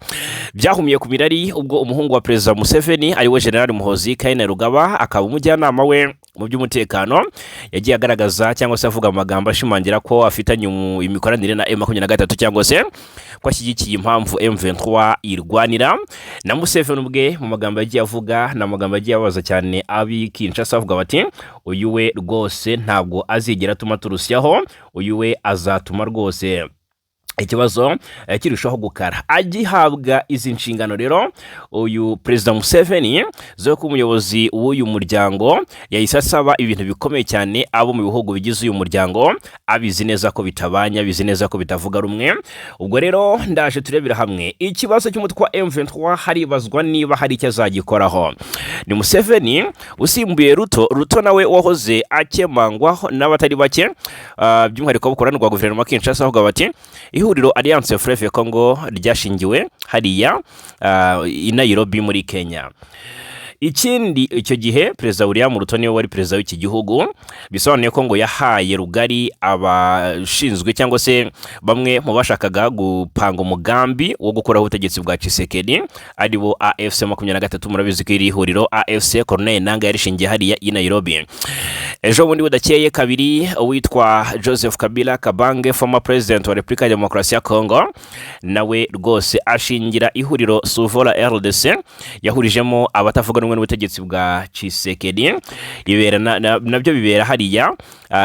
byahumiye ku mirari ubwo umuhungu wa Perezida Museveni, ariwe General Muhoozi Kainerugaba, akaba umujyanama we mu by'umutekano, yagiye agaragaza cyangwa se avuga amagambo ashimangira ko afitanye imikoranire na M23, cyangwa se ko ashyigikiye impamvu M23 irwanira. Na Museveni ubwe mu magambo yagiye avuga, ni amagambo yagiye ababaza cyane ab'i Kinshasa, avuga bati uyu we rwose ntabwo azigera atuma turusyaho, uyu we azatuma rwose ikibazo kirushaho gukara. Agihabwa izi nshingano rero uyu Perezida Museveni zo kuba umuyobozi w'uyu muryango, yahise asaba ibintu bikomeye cyane abo mu bihugu bigize uyu muryango, abizi neza ko bitabanya, abizi neza ko bitavuga rumwe. Ubwo rero ndaje turebera hamwe ikibazo cy'umutwe wa M23. Haribazwa niba hari icyo azagikoraho. Ni Museveni usimbuye Ruto. Ruto nawe wahoze akemangwaho n'abatari bake, by'umwihariko abakorana rwa guverinoma Kinshasa, avuga bati ihuriro Alliance Fleuve Congo ryashingiwe hariya i Nairobi muri Kenya. Ikindi, icyo gihe Perezida William Ruto niwe wari perezida w'iki gihugu, bisobanuye ko ngo yahaye rugari abashinzwe cyangwa se bamwe mu bashakaga gupanga umugambi wo gukuraho ubutegetsi bwa Tshisekedi, aribo AFC 23. Murabizi ko iri huriro AFC Corneille Nangaa yarishingiye hariya i Nairobi. Ejo bundi budakeye kabiri, uwitwa Joseph Kabila Kabange, former president wa Repubulika ya Demokarasi ya Congo, nawe rwose ashingira ihuriro Sauvons la RDC, yahurijemo abatavuga rumwe n'ubutegetsi bwa Tshisekedi, ibera nabyo bibera hariya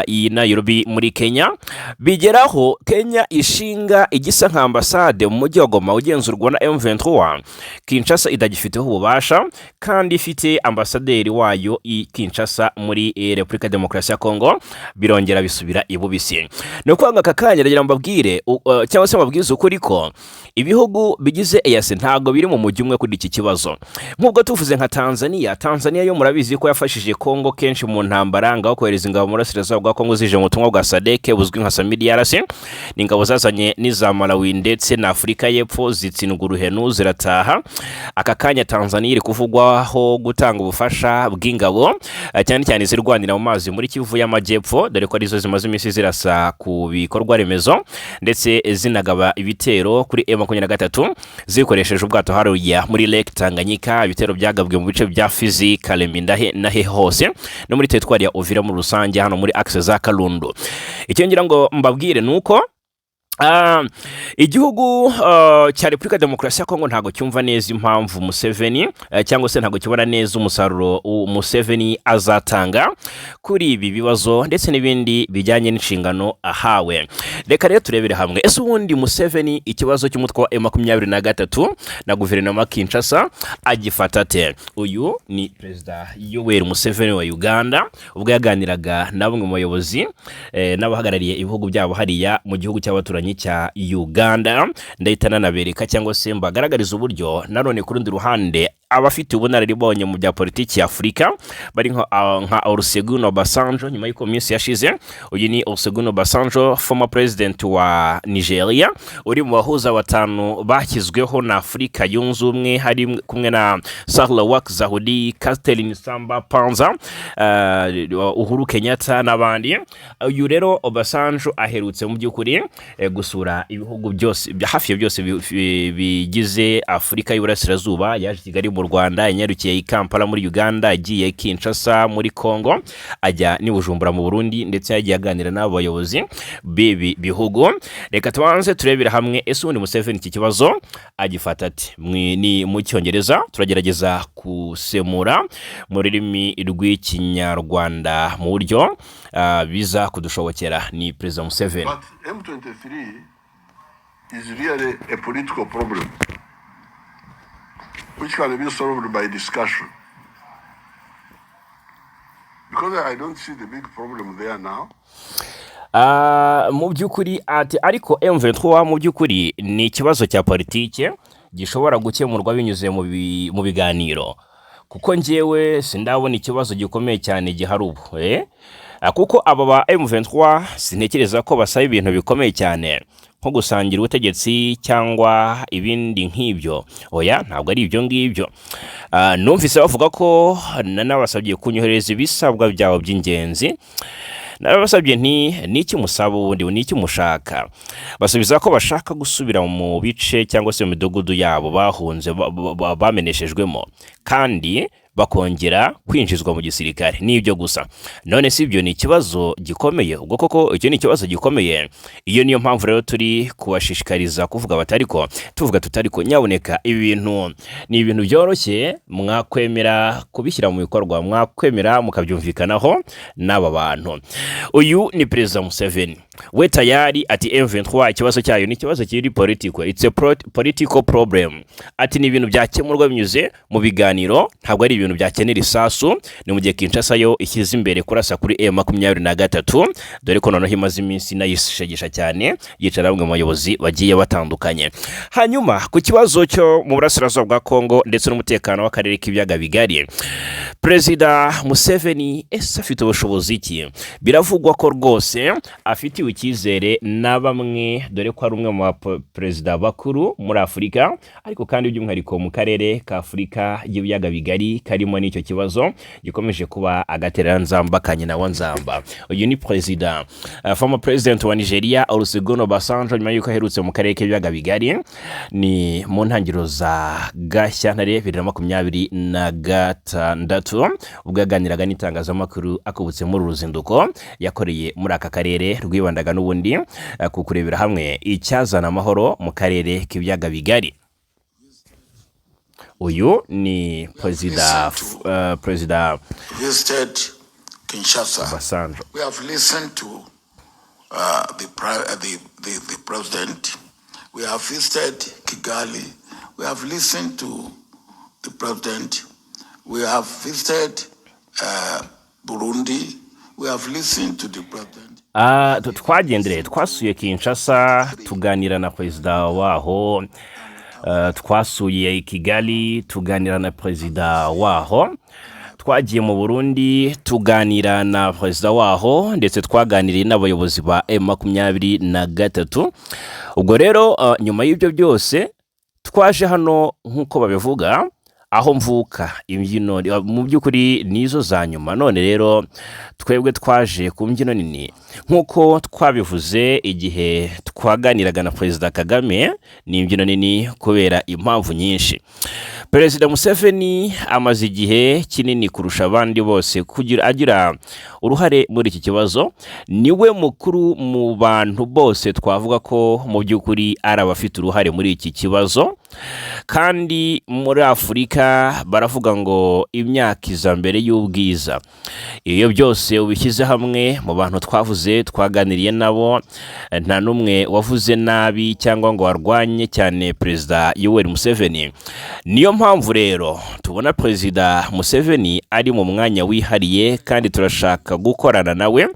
i Nairobi muri Kenya. Bigeraho Kenya ishinga igisa nka ambasade mu mujyi wa Goma ugenzurwa na M23, Kinshasa itagifiteho ububasha kandi ifite ambasaderi wayo i Kinshasa muri Repubulika ya Demokarasi ya Congo. Birongera bisubira ibubisi. Ni ukuvuga ngo aka kanya ndagira ngo mbabwire cyangwa se mbabwize ukuri ko ibihugu bigize EAC ntabwo biri mu mujyi umwe kuri iki kibazo. Nk'ubwo tuvuze nka Tanzania, Tanzania yo murabizi ko yafashije Congo kenshi mu ntambara, ngaho kohereza ingabo mu burasirazuba bwa Congo zije mu butumwa bwa SADC buzwi nka SAMIDRC. Ni ingabo zazanye n'iza Malawi ndetse na Afurika y'Epfo, zitsindwa uruhenu zirataha. Aka kanya Tanzania iri kuvugwaho gutanga ubufasha bw'ingabo, cyane cyane izirwanira mu mazi muri Kivu y'Amajyepfo, dore ko arizo zimaze iminsi zirasa ku bikorwa remezo ndetse zinagaba ibitero kuri M23 zikoresheje ubwato hariya muri Lake Tanganyika. Ibitero byagabwe mu bice bya Fizi, Kalemie ndahe nahe hose no muri teritwari ya Uvira muri rusange, hano muri axe za Kalundu. Icyo ngira ngo mbabwire ni uko igihugu cya Repubulika ya Demokarasi ya Kongo ntabwo cyumva neza impamvu Museveni cyangwa se ntabwo kibona neza umusaruro Museveni azatanga kuri ibi bibazo ndetse n'ibindi bijyanye n'inshingano ahawe. Reka rero turebere hamwe, ese ubundi Museveni ikibazo cy'umutwe wa M23 na guverinoma ya Kinshasa agifata ate? Uyu ni Perezida Yoweri Museveni wa Uganda ubwo yaganiraga na bamwe mu bayobozi n'abahagarariye ibihugu byabo hariya mu gihugu cy'abaturanyi cya Uganda. Ndahita nanabereka cyangwa se mbagaragariza uburyo nanone ku rundi ruhande abafite ubunararibonye mu bya politiki ya Afurika bari nka Olusegun Obasanjo, nyuma y'uko mu minsi yashize, uyu ni Olusegun Obasanjo, former president wa Nigeria, uri mu bahuza batanu bashyizweho na Afurika Yunze Ubumwe, hari kumwe na Sahle-Work Zewde, Catherine Samba Panza, Uhuru Kenyatta n'abandi. Uyu rero Obasanjo aherutse mu by'ukuri gusura ibihugu byose, hafi ya byose bigize Afurika y'Iburasirazuba. Yaje i Kigali. mu Rwanda, yanyarukiye i Kampala muri Uganda, yagiye Kinshasa muri Congo, ajya n'i Bujumbura mu Burundi, ndetse yagiye aganira n'abo bayobozi b'ibi bihugu. Reka tubanze turebere hamwe, ese ubundi Museveni iki kibazo agifata ati? Ni mu Cyongereza, turagerageza gusemura mu rurimi rw'Ikinyarwanda mu buryo biza kudushobokera. Ni Perezida Museveni. But M23 is really a political problem which can be solved by discussion. Because I don't see the big problem there now. Mu by'ukuri ati ariko M23 mu by'ukuri ni ikibazo cya politike gishobora gukemurwa binyuze mu biganiro, kuko njyewe sindabona ikibazo gikomeye cyane gihari ubu, eh? Kuko aba ba M23 sintekereza ko basaba ibintu bikomeye cyane nko gusangira ubutegetsi cyangwa ibindi nk'ibyo. Oya, ntabwo ari ibyo ngibyo. Numvise bavuga ko nanabasabye kunyohereza ibisabwa byabo by'ingenzi. Narabasabye nti: "Niki musaba ubundi? Niki mushaka?" Basubiza ko bashaka gusubira mu bice cyangwa se mu midugudu yabo bahunze, bameneshejwemo, kandi bakongera kwinjizwa mu gisirikare. Nibyo gusa. None si ibyo ni ikibazo gikomeye? Ubwo koko icyo ni ikibazo gikomeye? Iyo niyo mpamvu rero turi kubashishikariza kuvuga batariko tuvuga tutariko, nyaboneka, ibi bintu ni ibintu byoroshye, mwakwemera kubishyira mu bikorwa, mwakwemera mukabyumvikanaho n'aba bantu. Uyu ni Perezida Museveni. We tayari ati M23 ikibazo cyayo ni ikibazo kiri political, it's a political problem. Ati ni ibintu byakemurwa binyuze mu biganiro, ntabwo ari ibintu byakenera isasu. Ni mu gihe Kinshasa yo ishyize imbere kurasa kuri M23, dore ko noneho imaze iminsi inayishegesha cyane, yicara bamwe mu bayobozi bagiye batandukanye. Hanyuma ku kibazo cyo mu burasirazuba bwa Kongo ndetse n'umutekano w'akarere k'Ibiyaga Bigari, Perezida Museveni ese afite ubushobozi ki? Biravugwa ko rwose afitiwe icyizere na bamwe, dore ko ari umwe mu baperezida bakuru muri Afurika, ariko kandi by'umwihariko mu karere ka Afurika y'Ibiyaga Bigari karimo n'icyo kibazo gikomeje kuba agatereranzamba ka nyina wa nzamba. Uyu ni perezida, former president wa Nigeria, Olusegun Obasanjo, nyuma y'uko aherutse mu karere k'Ibiyaga Bigari. Ni mu ntangiriro za Gashyantare 2026, ubwo yaganiraga n'itangazamakuru akubutse muri uru ruzinduko yakoreye muri aka karere, rwibandaga n'ubundi ku kurebera hamwe icyazana amahoro mu karere k'Ibiyaga Bigari. Uyu ni perezida Visited Kinshasa. Obasanjo. We have listened to the president. We have visited Kigali. We have listened to the president. We have visited Burundi. We have listened to the president. Twagendereye, twasuye Kinshasa, tuganira na perezida waho. Twasuye Kigali, tuganira na perezida waho. Twagiye mu Burundi, tuganira na perezida waho, ndetse twaganiriye n'abayobozi ba M23. Ubwo rero nyuma y'ibyo byose twaje hano, nk'uko babivuga aho mvuka imbyino mu by'ukuri nizo za nyuma. None rero twebwe twaje ku mbyino nini, nk'uko twabivuze igihe twaganiraga na Perezida Kagame. Ni imbyino nini kubera impamvu nyinshi. Perezida Museveni amaze igihe kinini kurusha abandi bose kugira agira uruhare muri iki kibazo. Niwe mukuru mu bantu bose twavuga ko mu by'ukuri ari abafite uruhare muri iki kibazo. Kandi muri Afurika baravuga ngo imyaka iza mbere y'ubwiza. Iyo byose ubishyize hamwe, mu bantu twavuze, twaganiriye nabo, nta n'umwe wavuze nabi cyangwa ngo arwanye cyane Perezida Yoweri Museveni. Niyo mpamvu rero tubona Perezida Museveni ari mu mwanya wihariye, kandi turashaka gukorana nawe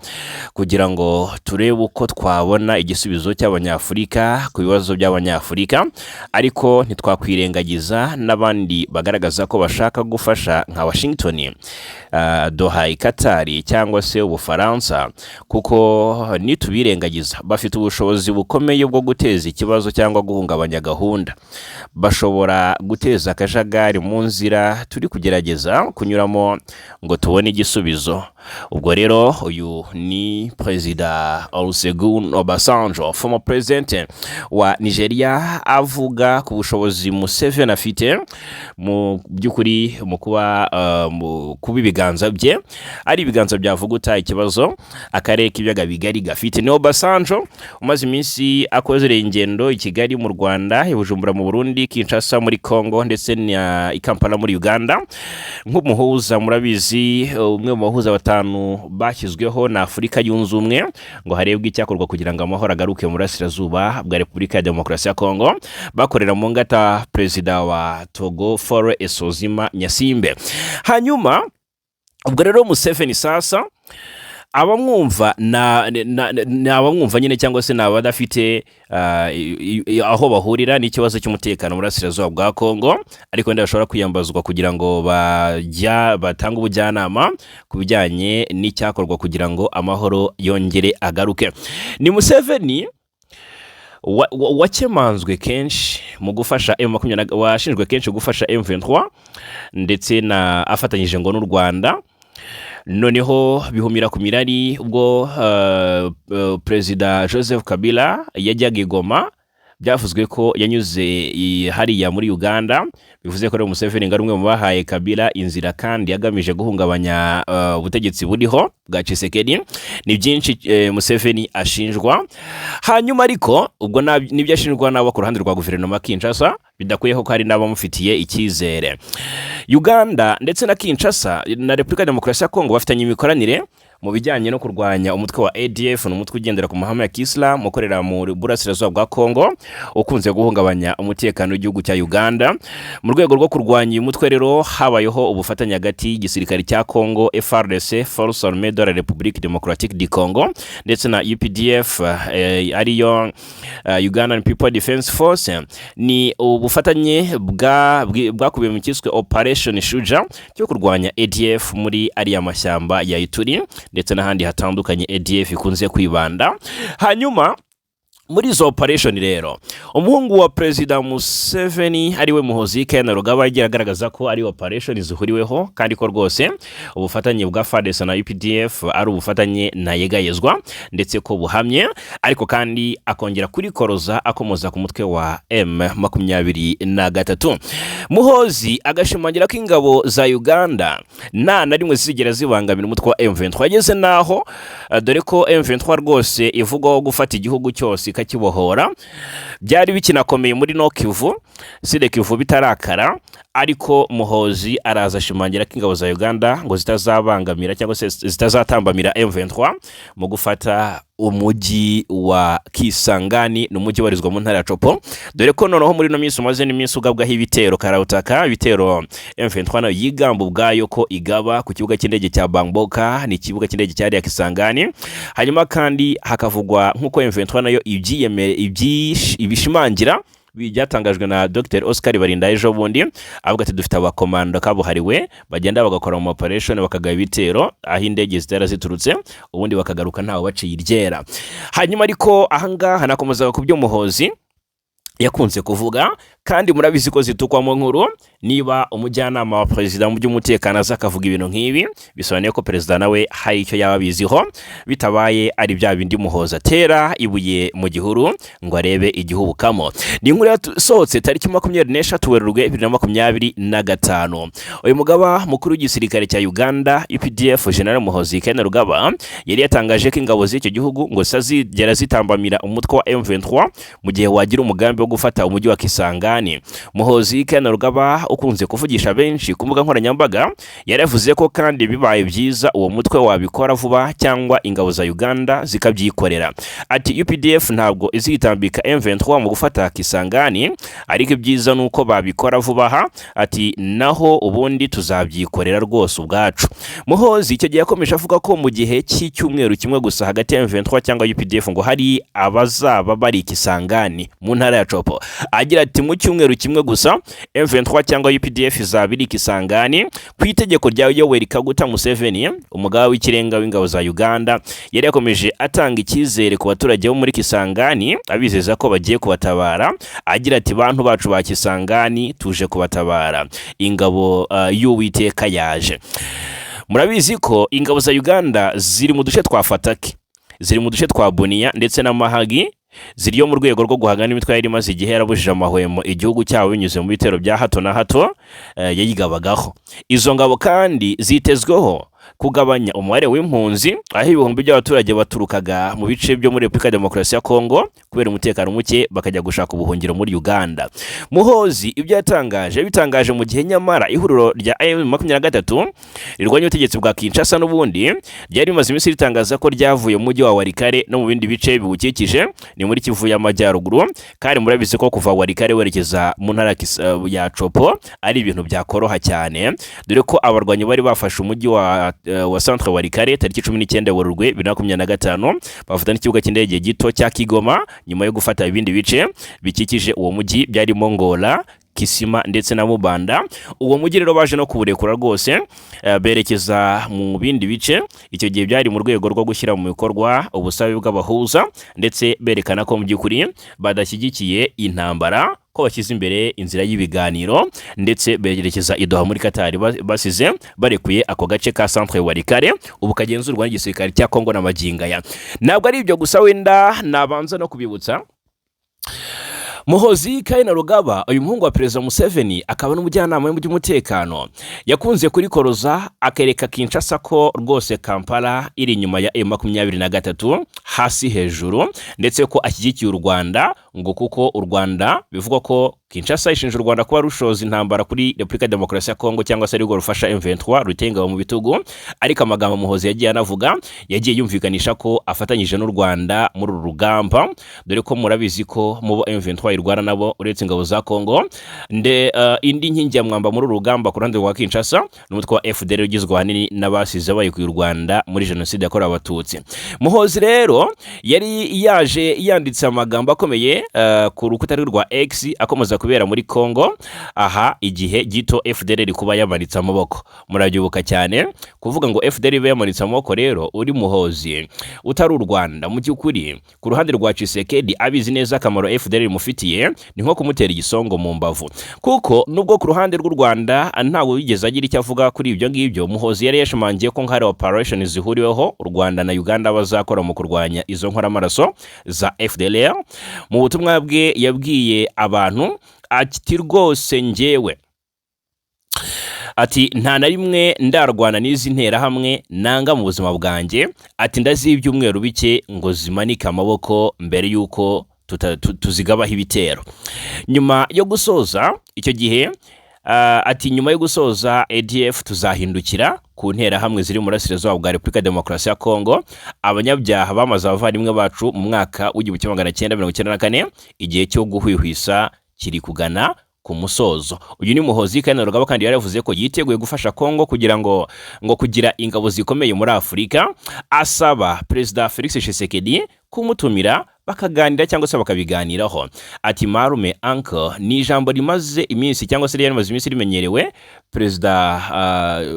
kugira ngo turebe uko twabona igisubizo cy'Abanyafurika ku bibazo by'Abanyafurika. Ariko ntitwakwirengagiza n'abandi bagaragaza ko bashaka gufasha nka Washington, Doha, Katari cyangwa se Ubufaransa, kuko nitubirengagiza bafite ubushobozi bukomeye bwo guteza ikibazo cyangwa guhungabanya gahunda. Bashobora guteza akajagari mu nzira turi kugerageza kunyuramo ngo tubone igisubizo. Ubwo rero uyu ni Perezida Olusegun Obasanjo, former president wa Nigeria, avuga ku bushobozi. Ubushobozi Museveni afite mu by'ukuri mu kuba mu kuba ibiganza bye ari ibiganza byavuguta ikibazo akarere k'ibiyaga bigari gafite. Ni Obasanjo umaze iminsi akoze ingendo i Kigali mu Rwanda, i Bujumbura mu Burundi, Kinshasa muri Congo ndetse na i Kampala muri Uganda nk'umuhuza. Murabizi, umwe mu bahuza batanu bashyizweho na Afurika Yunze Ubumwe ngo harebwe icyakorwa kugira ngo amahoro agaruke mu burasirazuba bwa Repubulika ya Demokarasi ya Kongo, bakorera mu ngata perezida wa Togo, Faure Essozimna Gnassingbé. Hanyuma ubwo rero Museveni sasa abamwumva ni abamwumva nyine, cyangwa se ni abadafite aho bahurira n'ikibazo cy'umutekano mu burasirazuba bwa Kongo, ariko wenda bashobora kwiyambazwa kugira ngo bajya batange ubujyanama ku bijyanye n'icyakorwa kugira ngo amahoro yongere agaruke. Ni Museveni wakemanzwe kenshi mu gufasha M20, washinjwe kenshi gufasha M23 ndetse na afatanyije ngo n'u Rwanda, noneho bihumira ku mirari ubwo Perezida Joseph Kabila yajyaga i Goma. Byavuzwe ko yanyuze hariya muri Uganda, bivuze ko rero Museveni ngo ari umwe mu bahaye Kabila inzira kandi agamije guhungabanya ubutegetsi buriho bwa Tshisekedi. Ni byinshi Museveni ashinjwa. Hanyuma ariko ubwo nibyo ashinjwa n'abo ku ruhande rwa guverinoma ya Kinshasa, bidakuyeho ko hari n'abamufitiye icyizere. Uganda ndetse na Kinshasa na Repubulika ya Demokarasi ya Kongo bafitanye imikoranire mu bijyanye no kurwanya umutwe wa ADF. Ni umutwe ugendera ku mahame ya Kisilamu ukorera mu burasirazuba bwa Kongo, ukunze guhungabanya umutekano w'igihugu cya Uganda. Mu rwego rwo kurwanya uyu mutwe rero, habayeho ubufatanye hagati y'igisirikare cya Kongo, FARDC, Force Armée de la République Démocratique du Congo, ndetse na UPDF, ariyo Ugandan People Defense Force. Ni ubufatanye bwakubiye mu cyiswe Operation Shuja cyo kurwanya ADF muri ariya mashyamba ya Ituri ndetse n'ahandi hatandukanye ADF ikunze kwibanda. Hanyuma muri izo operation rero, umuhungu wa Perezida Museveni, ariwe Muhozi Kainerugaba, yagiye agaragaza ko ari operation zihuriweho kandi ko rwose ubufatanye bwa FARDC na UPDF ari ubufatanye ntayegayezwa ndetse ko buhamye, ariko kandi akongera kurikoroza akomoza ku mutwe wa M23. Muhozi agashimangira ko ingabo za Uganda nta na rimwe zizigera zibangamira umutwe wa M23. Yageze naho dore ko M23 rwose ivugwaho gufata igihugu cyose ikakibohora, byari bikinakomeye muri Nord Kivu, Sud Kivu bitarakara, ariko Muhozi araza ashimangira ko ingabo za Uganda ngo zitazabangamira cyangwa se zitazatambamira M23 mu gufata umujyi wa Kisangani. Ni umujyi ubarizwa mu ntara ya Tshopo, dore ko noneho muri ino minsi umaze n'iminsi ugabwaho ibitero karabutaka, ibitero M23 nayo yigamba ubwayo ko igaba ku kibuga cy'indege cya Bangboka, ni ikibuga cy'indege cyariya Kisangani. Hanyuma kandi hakavugwa nk'uko M23 nayo ibishimangira, byatangajwe na Dr Oscar Barinda ejo bundi, avuga ati: "Dufite abakomando kabuhariwe bagenda bagakora mu operation, bakagaba ibitero aho indege zitera ziturutse, ubundi bakagaruka ntawe baciye iryera." Hanyuma ariko ahangaha nakomezaga ku byo Muhozi yakunze kuvuga, kandi murabizi ko zitukwamo nkuru. Niba umujyanama wa perezida mu by'umutekano aza akavuga ibintu nk'ibi, bisobanuye ko perezida nawe hari icyo yaba abiziho, bitabaye ari bya bindi Muhoza atera ibuye mu gihuru ngo arebe igihubukamo. Ni inkuru yasohotse tariki 23 Werurwe 2025. Uyu mugaba mukuru w'igisirikare cya Uganda, UPDF, General Muhozi Kainerugaba, yari yatangaje ko ingabo z'icyo gihugu ngo zitazigera zitambamira umutwe wa M23 mu gihe wagira umugambi wo gufata umujyi wa Kisangani. Muhozi Kainerugaba, ukunze kuvugisha benshi ku mbuga nkoranyambaga, yaravuze ko kandi bibaye byiza uwo mutwe wabikora vuba cyangwa ingabo za Uganda zikabyikorera. Ati: "UPDF ntabwo izitambika M23 mu gufata Kisangani, ariko ibyiza ni uko babikora vuba aha." Ati: "Naho ubundi tuzabyikorera rwose ubwacu." Muhozi icyo gihe yakomeje avuga ko mu gihe cy'icyumweru kimwe gusa hagati ya M23 cyangwa UPDF ngo hari abazaba bari Kisangani mu ntara ya Tshopo. Agira ati: "Mu cyumweru kimwe gusa M23 cyangwa UPDF izaba iri Kisangani." Ku itegeko rya Yoweri Kaguta Museveni, umugaba w'ikirenga w'ingabo za Uganda, yari yakomeje atanga icyizere ku baturage bo muri Kisangani, abizeza ko bagiye kubatabara. Agira ati: "Bantu bacu ba Kisangani, tuje kubatabara, ingabo y'Uwiteka yaje." Murabizi ko ingabo za Uganda ziri mu duce twa Fataki, ziri mu duce twa Bunia ndetse na Mahagi. Ziri mu rwego rwo guhangana n'imitwe yari imaze igihe yarabujije amahwemo igihugu cyabo binyuze mu bitero bya hato na hato yayigabagaho. Izo ngabo kandi zitezweho kugabanya umubare w'impunzi, aho ibihumbi by'abaturage baturukaga mu bice byo muri Repubulika ya Demokarasi ya Kongo kubera umutekano muke bakajya gushaka ubuhungiro muri Uganda. Muhozi ibyo yatangaje bitangaje mu gihe nyamara ihuriro rya M23 rirwanya ubutegetsi bwa Kinshasa n'ubundi ryari rimaze iminsi ritangaza ko ryavuye mu mujyi wa Walikale no mu bindi bice biwukikije, ni muri Kivu y'Amajyaruguru. Kandi murabizi ko kuva Walikale werekeza mu ntara ya Tshopo ari ibintu byakoroha cyane, dore ko abarwanyi bari bafashe umujyi wa Centre Walikale tariki 19 Werurwe 2025, bafata n'ikibuga cy'indege gito cya Kigoma nyuma yo gufata ibindi bice bikikije uwo mujyi byarimo Ngola, Kisima ndetse na Mubanda. Uwo mujyi rero baje no kuwurekura rwose, berekeza mu bindi bice. Icyo gihe byari mu rwego rwo gushyira mu bikorwa ubusabe bw'abahuza, ndetse berekana ko mu by'ukuri badashyigikiye intambara, ko bashyize imbere inzira y'ibiganiro, ndetse berekeza i Doha muri Qatar basize barekuye ako gace ka Centre Walikale ubu kagenzurwa n'igisirikare cya Kongo na magingo aya. Ntabwo ari ibyo gusa, wenda nabanza no kubibutsa Muhozi Kainerugaba, uyu muhungu wa Perezida Museveni akaba n'umujyanama mu by'umutekano, yakunze kurikoroza akereka Kinshasa ko rwose Kampala iri inyuma ya M23 hasi hejuru, ndetse ko ashyigikiye u Rwanda, ngo kuko u Rwanda bivugwa ko Kinshasa ishinja u Rwanda kuba rushoza intambara kuri Repubulika ya Demokarasi ya Kongo cyangwa se arirwo rufasha M23, ruteye ingabo mu bitugu. Ariko amagambo Muhozi yagiye anavuga yagiye yumvikanisha ko afatanyije n'u Rwanda muri uru rugamba, dore ko murabizi ko mu bo M23 irwana nabo, uretse ingabo za Kongo nde indi nkingi ya mwamba muri uru rugamba ku ruhande rwa Kinshasa n'umutwe wa FDLR ugizwe ahanini n'abasize bayikuye u Rwanda muri jenoside yakorewe Abatutsi. Muhozi rero yari yaje yanditse amagambo akomeye ku rukuta rwe rwa X akomeza kubera muri Kongo aha igihe gito FDLR kuba yamanitse amaboko. Murabyibuka cyane kuvuga ngo FDLR ibe yamanitse amaboko. Rero uri Muhozi utari u Rwanda, mu by'ukuri ku ruhande rwa Tshisekedi abizi neza akamaro FDLR imufitiye, ni nko kumutera igisongo mu mbavu, kuko nubwo ku ruhande rw'u Rwanda ntawe wigeze agira icyo avuga kuri ibyo ngibyo, Muhozi yari yashimangiye ko hari operation zihuriweho u Rwanda na Uganda bazakora mu kurwanya izo nkoramaraso za FDLR. Mu butumwa bwe yabwiye abantu ati: "Rwose njyewe," ati, "nta na rimwe ndarwana n'izi nterahamwe nanga mu buzima bwanjye," ati, "ndaziha ibyumweru bike ngo zimanike amaboko mbere y'uko tuzigabaho ibitero." Nyuma yo gusoza icyo gihe ati: "Nyuma yo gusoza ADF tuzahindukira ku nterahamwe ziri mu burasirazuba bwa Repubulika ya Demokarasi ya Kongo, abanyabyaha bamaze abavandimwe bacu mu mwaka w'1994. Igihe cyo guhwihwisa kiri kugana ku musozo." Uyu ni Muhozi Kainerugaba. Kandi yaravuze ko yiteguye gufasha Kongo kugira ngo kugira ingabo zikomeye muri Afurika, asaba Perezida Felix Tshisekedi kumutumira bakaganira cyangwa se bakabiganiraho. Ati "Marume, uncle" ni ijambo rimaze iminsi cyangwa se ryari rimaze iminsi rimenyerewe Perezida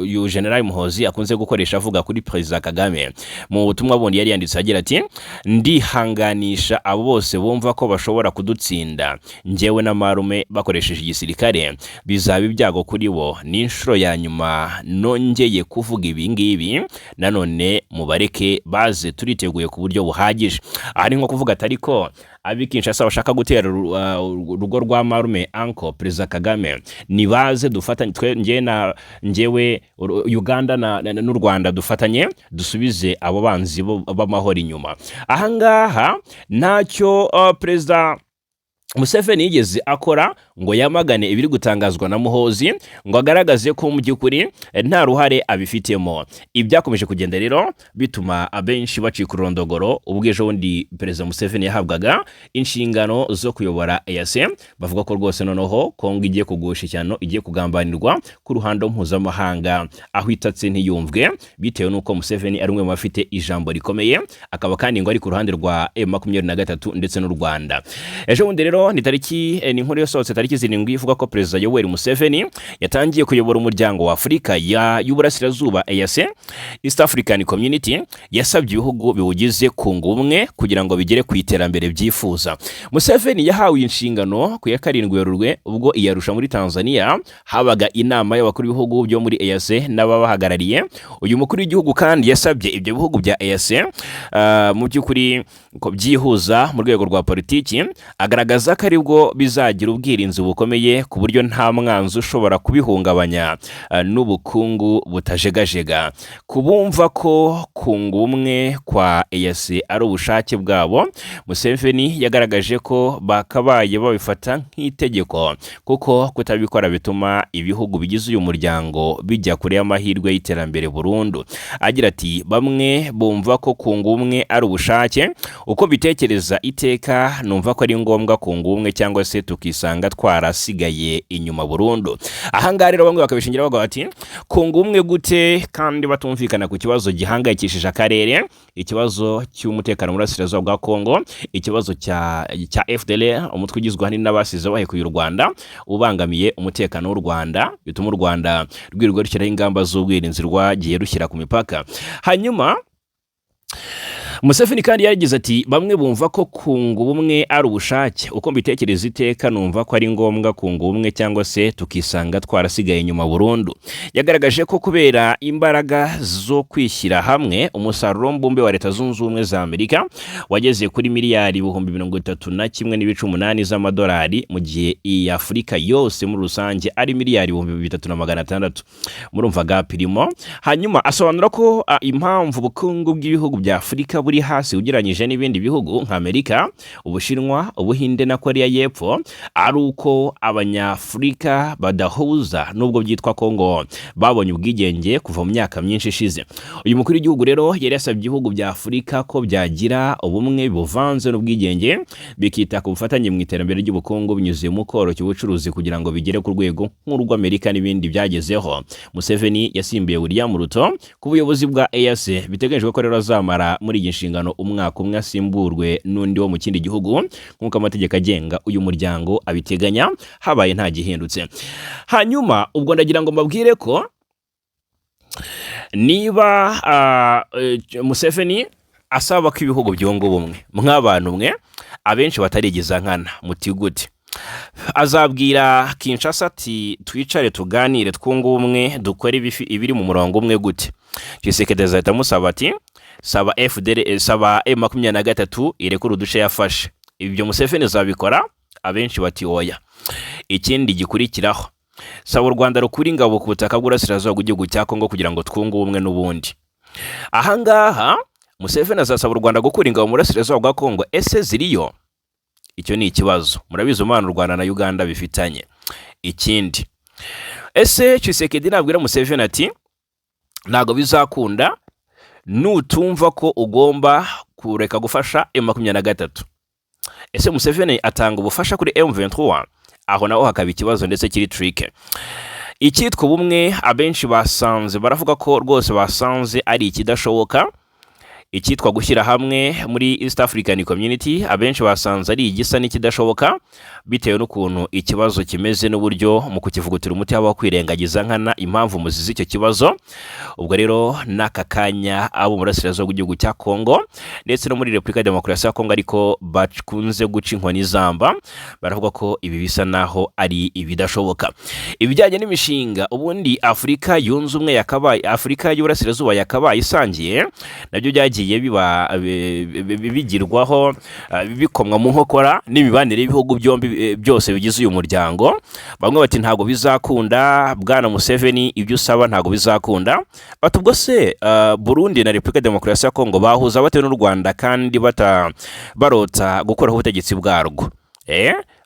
uyu General Muhozi akunze gukoresha avuga kuri Perezida Kagame. Mu butumwa bundi yari yanditse agira ati: "Ndihanganisha abo bose bumva ko bashobora kudutsinda njyewe na marume bakoresheje igisirikare, bizaba ibyago kuri bo. Ni inshuro ya nyuma nongeye kuvuga ibi ngibi, nanone mubareke baze, turiteguye ku buryo buhagije." Aha ni nko kuvuga ati: "Ariko ab'i Kinshasa bashaka gutera urugo rwa marume, uncle, Perezida Kagame, nibaze dufatanye twe, njye na njyewe, Uganda n'u Rwanda dufatanye dusubize abo banzi b'amahoro inyuma." Ahangaha ntacyo Perezida Museveni yigeze akora ngo yamagane ibiri gutangazwa na Muhozi, ngo agaragaze ko mu by'ukuri nta ruhare abifitemo. Ibyakomeje kugenda rero bituma abenshi bacika ururondogoro ubwo ejo bundi Perezida Museveni yahabwaga inshingano zo kuyobora EAC, bavuga ko rwose noneho Kongo igiye kugusha ishyano, igiye kugambanirwa ku ruhando mpuzamahanga, aho itatse ntiyumvwe, bitewe n'uko Museveni ari umwe mu bafite ijambo rikomeye, akaba kandi ngo ari ku ruhande rwa M23 ndetse n'u Rwanda. Ejo bundi rero ni tariki ni inkuru yasohotse tariki 7 ivuga ko Perezida Yoweri Museveni yatangiye kuyobora umuryango wa Afurika y'Uburasirazuba, EAC, East African Community. Yasabye ibihugu biwugize kunga ubumwe kugira ngo bigere ku iterambere byifuza. Museveni yahawe inshingano ku ya 7 Werurwe, ubwo i Arusha muri Tanzania habaga inama y'abakuru b'ibihugu byo muri EAC n'ababahagarariye. Uyu mukuru w'igihugu kandi yasabye ibyo bihugu bya EAC mu by'ukuri Ko byihuza mu rwego rwa politiki, agaragaza ko aribwo bizagira ubwirinzi bukomeye ku buryo nta mwanzi ushobora kubihungabanya, n'ubukungu butajegajega. Kubumva ko kunga ubumwe kwa EAC ari ubushake bwabo, Museveni yagaragaje ko bakabaye babifata nk'itegeko, kuko kutabikora bituma ibihugu bigize uyu muryango bijya kure y'amahirwe y'iterambere burundu. Agira ati: "Bamwe bumva ko kunga ubumwe ari ubushake. Uko bitekereza iteka, numva ko ari ngombwa kunga ubumwe cyangwa se tukisanga twarasigaye inyuma burundu." Ahangaha rero bamwe bakabishingira bavuga bati: "Kunga ubumwe gute kandi batumvikana ku kibazo gihangayikishije akarere, ikibazo cy'umutekano mu burasirazuba bwa Kongo, ikibazo cya FDLR, umutwe ugizwe ahanini n'abasize bahekuye u Rwanda, ubangamiye umutekano w'u Rwanda, bituma u Rwanda rwirirwa rushyiraho ingamba z'ubwirinzi rwagiye rushyira ku mipaka?" Hanyuma Museveni kandi yaragize ati: "Bamwe bumva ko kunga ubumwe ari ubushake. Uko mbitekereza iteka, numva ko ari ngombwa kunga ubumwe cyangwa se tukisanga twarasigaye inyuma burundu." Yagaragaje ko kubera imbaraga zo kwishyira hamwe, umusaruro mbumbe wa Leta Zunze Ubumwe za Amerika wageze kuri miliyari 31.8 miliyoni z'amadolari, mu gihe iyi Afurika yose muri rusange ari miliyari 3,600. Murumva gap irimo. Hanyuma asobanura ko impamvu ubukungu bw'ibihugu bya Afurika buri hasi ugereranyije n'ibindi bihugu nka Amerika, Ubushinwa, Ubuhinde na Korea y'Epfo ari uko Abanyafurika badahuza, nubwo byitwa ko ngo babonye ubwigenge kuva mu myaka myinshi ishize. Uyu mukuru w'igihugu rero yari yasabye ibihugu bya Afurika ko byagira ubumwe buvanze n'ubwigenge, bikita ku bufatanye mu iterambere ry'ubukungu binyuze mu koroshya ubucuruzi, kugira ngo bigere ku rwego nk'urw'Amerika n'ibindi byagezeho. Museveni yasimbuye William Ruto ku buyobozi bwa EAC. Biteganyijwe ko rero azamara muri iyi nshingano umwaka umwe, asimburwe n'undi wo mu kindi gihugu nk'uko amategeko agenga uyu muryango abiteganya, habaye nta gihindutse. Hanyuma ubwo ndagira ngo mbabwire ko niba Museveni asaba ko ibihugu byunga ubumwe, mw'abantu mwe abenshi batarigiza nkana muti gute azabwira Kinshasa ati: "Twicare tuganire, twunge ubumwe, dukore ibiri mu murongo umwe" gute? Tshisekedi azahita amusaba ati: "Saba FDL, saba M23 irekure uduce yafashe." Ibyo Museveni azabikora? Abenshi bati: "Oya." Ikindi gikurikiraho: saba u Rwanda rukura ingabo ku butaka bw'urasirazuba bw'igihugu cya Kongo kugira ngo twunge ubumwe n'ubundi. Ahangaha Museveni azasaba u Rwanda gukura ingabo mu burasirazuba bwa Kongo. Ese ziriyo? Icyo ni ikibazo. Murabizi umubano u Rwanda na Uganda bifitanye. Ikindi, ese Tshisekedi nabwira Museveni ati: "Ntabwo bizakunda nutumva ko ugomba kureka gufasha M23", ese Museveni atanga ubufasha kuri M23? Aho naho hakaba ikibazo ndetse kiri tricky. Icyitwa ubumwe abenshi basanze, baravuga ko rwose basanze ari ikidashoboka. Icyitwa gushyira hamwe muri East African Community abenshi basanze ari igisa n'ikidashoboka, bitewe n'ukuntu ikibazo kimeze n'uburyo mu kukivugutira umuti habaho kwirengagiza nkana impamvu muzize icyo kibazo. Ubwo rero n'aka kanya abo mu burasirazuba bw'igihugu cya Kongo ndetse no muri Repubulika ya Demokarasi ya Kongo, ariko bakunze guca inkoni zamba, baravuga ko ibi bisa naho ari ibidashoboka. Ibijyanye n'imishinga ubundi Afurika yunze ubumwe yakabaye, Afurika y'Uburasirazuba yakabaye isangiye, nabyo byagiye biba bigirwaho, bikomwa mu nkokora n'imibanire y'ibihugu byombi, byose bigize uyu muryango. Bamwe bati: "Ntabwo bizakunda, bwana Museveni, ibyo usaba ntabwo bizakunda." Bati: "Ubwo se Burundi na Repubulika ya Demokarasi ya Kongo bahuza bate n'u Rwanda kandi bata barota gukuraho ubutegetsi bwarwo?"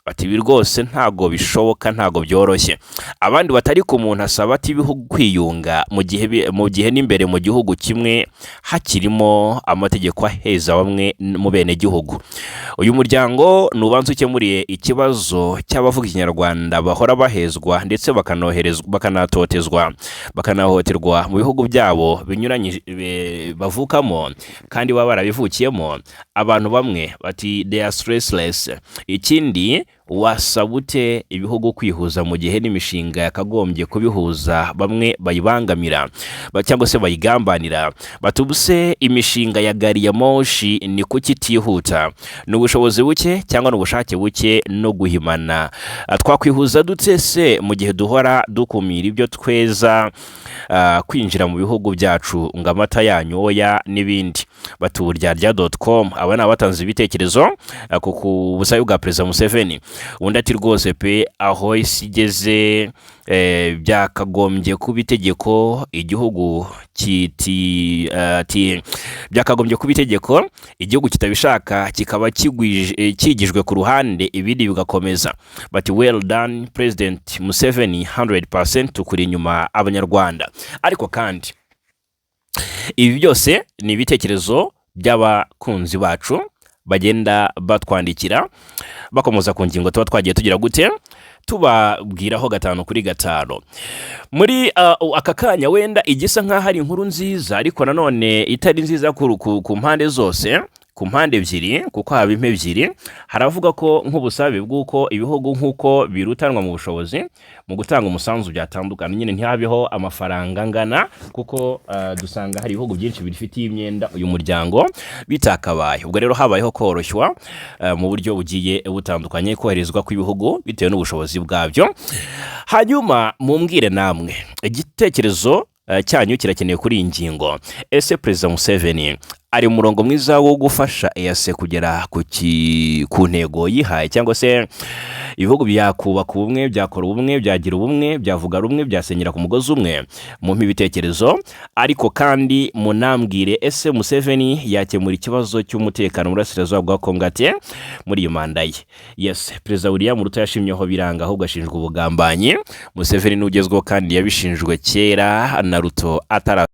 Bati: "Ibi rwose ntabwo bishoboka, ntabwo byoroshye." Abandi batari ku muntu asaba ati ibihugu kwiyunga mu gihe n'imbere mu gihugu kimwe hakirimo amategeko aheza bamwe mu benegihugu. Uyu muryango nubanza ukemuriye ikibazo cy'abavuga Ikinyarwanda bahora bahezwa ndetse bakanoherezwa, bakanatotezwa, bakanahohoterwa mu bihugu byabo binyuranye bavukamo kandi baba barabivukiyemo. Abantu bamwe bati: "They are stressless." Ikindi, wasaba ute ibihugu kwihuza mu gihe n'imishinga yakagombye kubihuza bamwe bayibangamira cyangwa se bayigambanira? Batubuse imishinga ya gari ya moshi ni kuki itihuta? Ni ubushobozi buke cyangwa ni ubushake buke no guhimana? Twakwihuza dute se mu gihe duhora dukumira ibyo tweza kwinjira mu bihugu byacu ngo amata yanyu oya n'ibindi? Batuburyarya.com. Aba ni abatanze ibitekerezo ku busabe bwa Perezida Museveni. Undi ati: "Rwose pe, aho isi igeze byakagombye kuba itegeko igihugu kiti ati byakagombye kuba itegeko, igihugu kitabishaka kikaba kigijwe ku ruhande, ibindi bigakomeza." Bati: "Well done, President Museveni, 100% tukuri inyuma Abanyarwanda." Ariko kandi ibi byose ni ibitekerezo by'abakunzi bacu bagenda batwandikira, bakomoza ku ngingo tuba twagiye tugira gute, tubabwiraho gatanu kuri gatanu. Muri aka kanya wenda igisa nk'aho ari inkuru nziza, ariko nanone itari nziza ku mpande zose, ku mpande ebyiri, kuko haba impe ebyiri. Haravuga ko nk'ubusabe bw'uko ibihugu nk'uko birutanwa mu bushobozi mu gutanga umusanzu byatandukana nyine, ntihabeho amafaranga angana, kuko dusanga hari ibihugu byinshi bifitiye imyenda uyu muryango bitakabaye. Ubwo rero habayeho koroshywa mu buryo bugiye butandukanye, koherezwa kw'ibihugu bitewe n'ubushobozi bwabyo. Hanyuma mumbwire namwe igitekerezo cyanyu kirakenewe kuri iyi ngingo. Ese Perezida Museveni ari mu murongo mwiza wo gufasha EAC kugera ku ntego yihaye, cyangwa se ibihugu byakubaka ubumwe, byakora ubumwe, byagira ubumwe, byavuga rumwe, byasenyera ku mugozi umwe? Mumpe ibitekerezo. Ariko kandi munambwire: ese Museveni yakemura ikibazo cy'umutekano mu burasirazuba bwa Kongo ate muri iyo manda ye? Yes, Perezida William Ruto yashimyeho biranga, ahubwo ashinjwa ubugambanyi. Museveni n'ugezweho kandi yabishinjwe kera na Ruto atara.